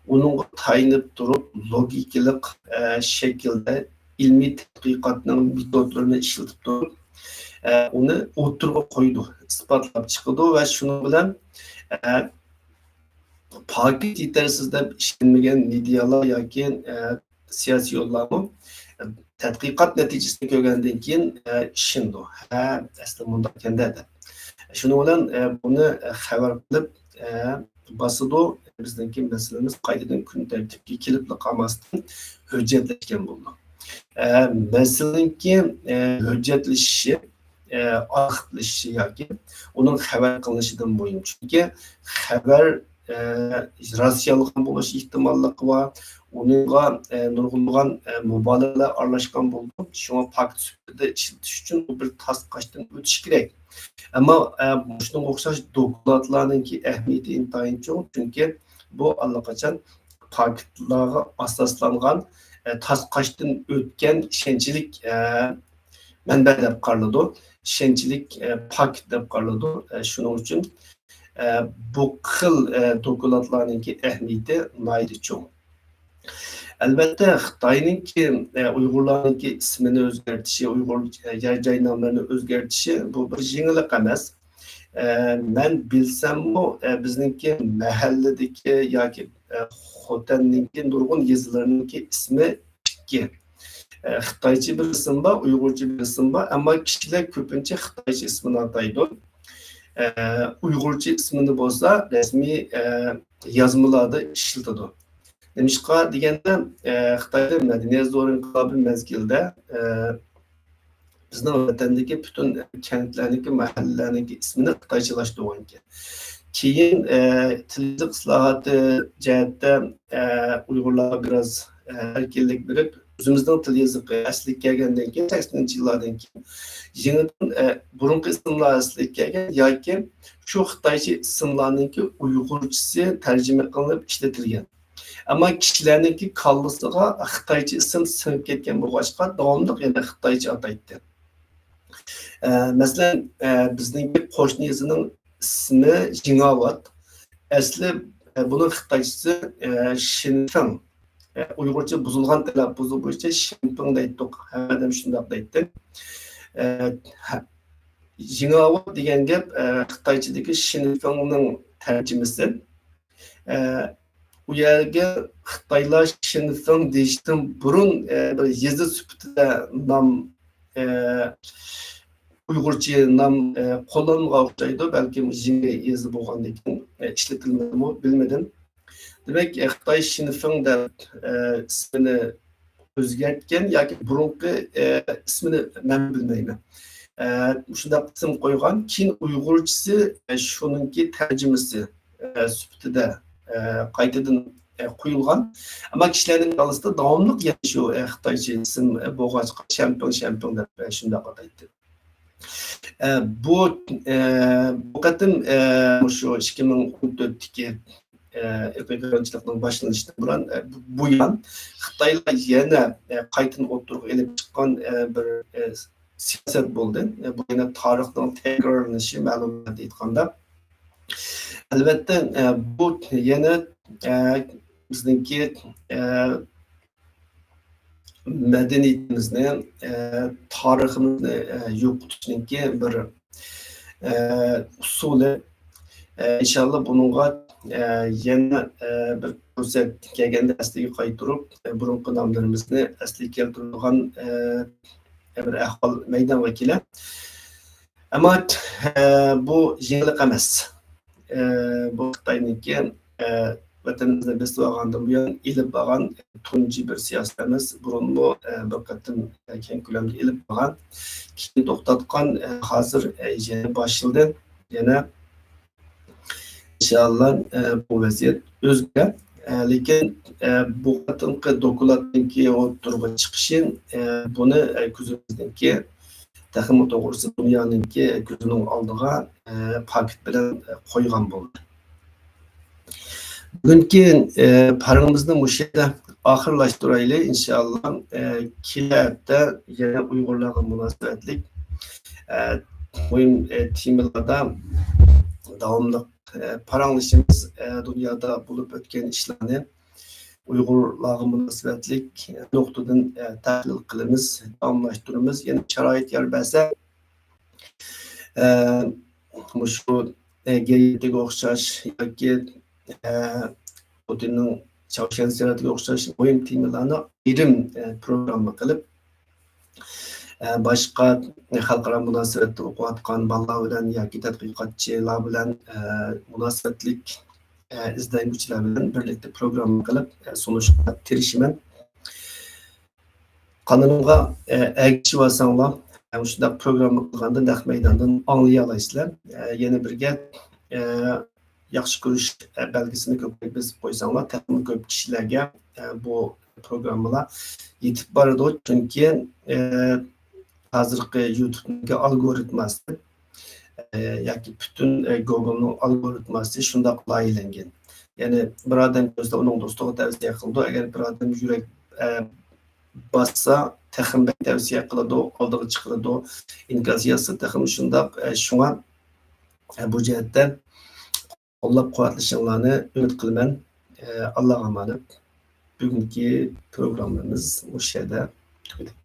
ئۇنىڭغا تايىنىپ تۇرۇپ، لوگىكىلىق، ئە، شەكىلدە ئىلمىي تەتقىقاتنىڭ مېتودلىرىنى ئىشلىتىپ تۇرۇپ، ئە، ئۇنى ئوتتۇرىغا قويىدۇ، ئىسپاتلاپ چىقىدۇ ۋە شۇنىڭ بىلەن، ئە، پاكىت يېتەرسىز دەپ ئىشەنمىگەن مېدىيالار ياكى، ئە، سىياسىيونلارمۇ، ئە، تەتقىقات نەتىجىسىنى كۆرگەندىن كېيىن، ئە، ئىشىنىدۇ. ھە، ئەسلى مۇنداق ئىكەن-دە دەپ. شۇنىڭ بىلەن، ئە، بۇنى، ئە، خەۋەر قىلىپ، ئە، باسىدۇ. بىزنىڭكى مەسىلىمىز قايتىدىن كۈن تەرتىپكە كېلىپلا قالماستىن ھۆججەتلەشكەن بولىدۇ. ئە، مەسىلىنىڭكى، ئە، ھۆججەتلىشىشى، ئە، ئارخىپلىشىشى ياكى ئۇنىڭ خەۋەر قىلىنىشىدىن مۇھىم. چۈنكى خەۋەر، ئە، راست يالغان بولۇش ئېھتىماللىقى بار. ئۇنىڭغا، ئە، نۇرغۇنلىغان، ئە، مۇبالىغىلەر ئارىلاشقان بولىدۇ. شۇڭا پاكىت سۈپىتىدە ئىشلىتىش ئۈچۈن ئۇ بىر تاسقاشتىن ئۆتۈشى كېرەك. ئەمما، ئە، شۇنىڭغا ئوخشاش دوكلاتلارنىڭكى ئەھمىيىتى ئىنتايىن چوڭ، چۈنكى بۇ ئاللىقاچان پاكىتلارغا ئاساسلانغان، ئە، تاسقاشتىن ئۆتكەن ئىشەنچلىك، ئە، مەنبە دەپ قارىلىدۇ. ئىشەنچلىك، ئە، پاكىت دەپ قارىلىدۇ. ئە، شۇنىڭ ئۈچۈن، ئە، بۇ خىل، ئە، دوكلاتلارنىڭكى ئەھمىيىتى ناھايىتى چوڭ. ئەلۋەتتە، خىتاينىڭكى، ئە، ئۇيغۇرلارنىڭكى ئىسمىنى ئۆزگەرتىشى، ئۇيغۇر، ئە، يەر جاي ناملىرىنى ئۆزگەرتىشى، بۇ بىر يېڭىلىق ئەمەس. ئە، مەن بىلسەممۇ، ئە، بىزنىڭكى مەھەللىدىكى ياكى، ئە، خوتەننىڭكى نۇرغۇن يېزىلىرىنىڭكى ئىسمى ئىككى. ئە، خىتايچە بىر ئىسىم بار، ئۇيغۇرچە بىر ئىسىم بار، ئەمما كىشىلەر كۆپىنچە خىتايچە ئىسمىنى ئاتايدۇ. ئە، ئۇيغۇرچە ئىسمىنى بولسا رەسمىي، ئە، يازمىلاردا ئىشلىتىدۇ. نېمىشقا دېگەندە، ئە، خىتايدا مەدەنىيەت زور ئىنقىلابى مەزگىلىدە، ئە، بىزنىڭ ۋەتەندىكى پۈتۈن كەنتلەرنىڭكى، مەھەللىلەرنىڭكى ئىسمىنى خىتايچىلاشتۇرغانىكەن. كېيىن، ئە، تىل يېزىق ئىسلاھاتى جەھەتتە، ئە، ئۇيغۇرلارغا بىراز، ئە، ئەركىنلىك بېرىپ، ئۆزىمىزنىڭ تىل يېزىقى ئەسلىگە كەلگەندىن كېيىن، سەكسىنىنچى يىللاردىن كېيىن يېڭىدىن، ئە، بۇرۇنقى ئىسىملار ئەسلىگە كەلگەن ياكى شۇ خىتايچە ئىسىملارنىڭكى ئۇيغۇرچىسى تەرجىمە قىلىنىپ ئىشلىتىلگەن. ئەمما كىشىلەرنىڭكى كاللىسىغا خىتايچە ئىسىم سىڭىپ كەتكەن بولغاچقا، داۋاملىق يەنە خىتايچە ئاتايتتى. ئە، مەسىلەن، ئە، بىزنىڭكى قوشنا يېزىنىڭ ئىسمى جىڭاۋات. ئەسلى، ئە، بۇنىڭ خىتايچىسى، ئە، شىنفېڭ. ئە، ئۇيغۇرچە بۇزۇلغان تەلەپپۇزى بويىچە شەنپىڭ دەيتتۇق. ھەممە ئادەم شۇنداق دەيتتى. ئە، ھە، جىڭاۋات دېگەن گەپ، ئە، خىتايچىدىكى شىنفېڭنىڭ تەرجىمىسى. ئە، ئۇ يەرگە خىتايلار شىنفېڭ دېيىشتىن بۇرۇن، ئە، بىر يېزا سۈپىتىدە نام، ئە، ئۇيغۇرچە نام، ئە، قوللانمىغان ئوخشايدۇ. بەلكىم يېڭى يېزا بولغاندىكىن، ئە، ئىشلىتىلمىدىمۇ، بىلمىدىم. دېمەك، ئە، خىتاي شىنفېڭ دەپ، ئە، ئىسمىنى ئۆزگەرتكەن ياكى بۇرۇنقى، ئە، ئىسمىنى مەن بىلمەيمەن. ئە، مۇشۇنداق ئىسىم قويغان، كېيىن ئۇيغۇرچىسى، ئە، شۇنىڭكى تەرجىمىسى، ئە، سۈپىتىدە، ئە، قايتىدىن، ئە، قويۇلغان. ئەمما كىشىلەرنىڭ كاللىسىدا داۋاملىق يەنە شۇ، ئە، خىتايچە ئىسىم، ئە، بولغاچقا، شەنپىڭ، شەنپىڭ دەپ، ئە، شۇنداق ئاتايتتى. ئە، بۇ، ئە، بۇ قېتىم، ئە، مۇشۇ ئىككى مىڭ ئون تۆتتىكى، ئە، ئىرقىي قىرغىنچىلىقنىڭ باشلىنىشىدىن بۇرۇن، ئە، بۇ، بۇيان خىتايلار يەنە، ئە، قايتىدىن ئوتتۇرىغا ئېلىپ چىققان، ئە، بىر، ئە، سىياسەت بولدى. ئە، بۇ يەنە تارىخنىڭ تەكرارلىنىشى، مەلۇم ئېيتقاندا. ئەلۋەتتە، ئە، بۇ يەنە، ئە، بىزنىڭكى، ئە، مەدەنىيىتىمىزنى، ئە، تارىخىمىزنى، ئە، يوقىتىشنىڭكى بىر، ئە، ئۇسۇلى. ئە، ئىنشاللا بۇنىڭغا، ئە، يەنە، ئە، بىر پۇرسەت كەلگەندە ئەسلىگە قايتۇرۇپ، ئە، بۇرۇنقى ناملىرىمىزنى ئەسلىگە كەلتۈرىدىغان، ئە، بىر ئەھۋال مەيدانغا كېلە. ئەمما، ئە، بۇ يېڭىلىق ئەمەس. ئە، بۇ خىتاينىڭكى، ئە، ۋەتىنىمىزنى بېسىۋالغاندىن بۇيان ئېلىپ بارغان تۇنجى بىر سىياسەت ئەمەس. بۇرۇنمۇ، ئە، بىر قېتىم، ئە، كەڭ كۆلەمدە ئېلىپ بارغان. كېيىن توختاتقان، ئە، ھازىر، ئە، يەنە باشلىدى. يەنە ئىنشاللا، ئە، بۇ ۋەزىيەت ئۆزگىرە. ئە، لېكىن، ئە، بۇ قېتىمقى دوكلاتنىڭكى ئوتتۇرىغا چىقىشى، ئە، بۇنى، ئە، كۆزىمىزنىڭكى تېخىمۇ توغرىسى دۇنيانىڭكى كۆزىنىڭ ئالدىغا، ئە، پاكىت بىلەن، ئە، قويغان بولدى. بۈگۈنكى، ئە، پارىڭىمىزنى مۇشۇ يەردە ئاخىرلاشتۇرايلى، ئىنشاللا. ئە، كېلەر ھەپتە يەنە ئۇيغۇرلارغا مۇناسىۋەتلىك، ئە، مۇھىم، ئە، تېمىلاردا داۋاملىق، ئە، پاراڭلىشىمىز. ئە، دۇنيادا بولۇپ ئۆتكەن ئىشلارنى ئۇيغۇرلارغا مۇناسىۋەتلىك نۇقتىدىن، ئە، تەھلىل قىلىمىز، داۋاملاشتۇرىمىز. يەنە شارائىت يار بەرسە، ئە، مۇشۇ، ئە، گەييەنتىگە ئوخشاش ياكى، ئە، پۇتىننىڭ چاۋشيەن زىيارىتىگە ئوخشاش مۇھىم تېمىلارنى ئايرىم، ئە، پروگرامما قىلىپ، ئە، باشقا خەلقئارا مۇناسىۋەتتە ئوقۇۋاتقان بالىلار بىلەن ياكى تەتقىقاتچىلار بىلەن، ئە، مۇناسىۋەتلىك، ئە، ئىزدەنگۈچىلەر بىلەن بىرلىكتە پروگرامما قىلىپ، ئە، سۇنۇشقا تىرىشىمەن. قانىلىمغا، ئە، ئەگىشىۋالساڭلار، ئە، مۇشۇنداق پروگرامما قىلغاندا نەق مەيداندىن ئاڭلىيالايسىلەر. ئە، يەنە بىر گەپ، ئە، ياخشى كۆرۈش، ئە، بەلگىسىنى كۆپرەك بېسىپ قويساڭلار، تېخىمۇ كۆپ كىشىلەرگە، ئە، بۇ پروگراممىلار يېتىپ بارىدۇ. چۈنكى، ئە، ھازىرقى يۇتۇبنىڭكى ئالگورىتماسى، ئە، ياكى پۈتۈن، ئە، گوگلنىڭ ئالگورىتماسى شۇنداق لايىھەلەنگەن. يەنى بىر ئادەم كۆرسە، ئۇنىڭ دوستىغا تەۋسىيە قىلىدۇ. ئەگەر بىر ئادەم يۈرەك، ئە، باسسا، تېخىمۇ بەك تەۋسىيە قىلىدۇ، ئالدىغا چىقىرىدۇ، ئىنكاس يازسا، تېخىمۇ شۇنداق. ئە، شۇڭا، ئە، بۇ جەھەتتە قوللاپ قۇۋۋەتلىشىڭلارنى ئۈمىد قىلىمەن. ئە، ئاللاغا ئامانەت. بۈگۈنكى پروگراممىمىز مۇشۇ يەردە تۈگىدى.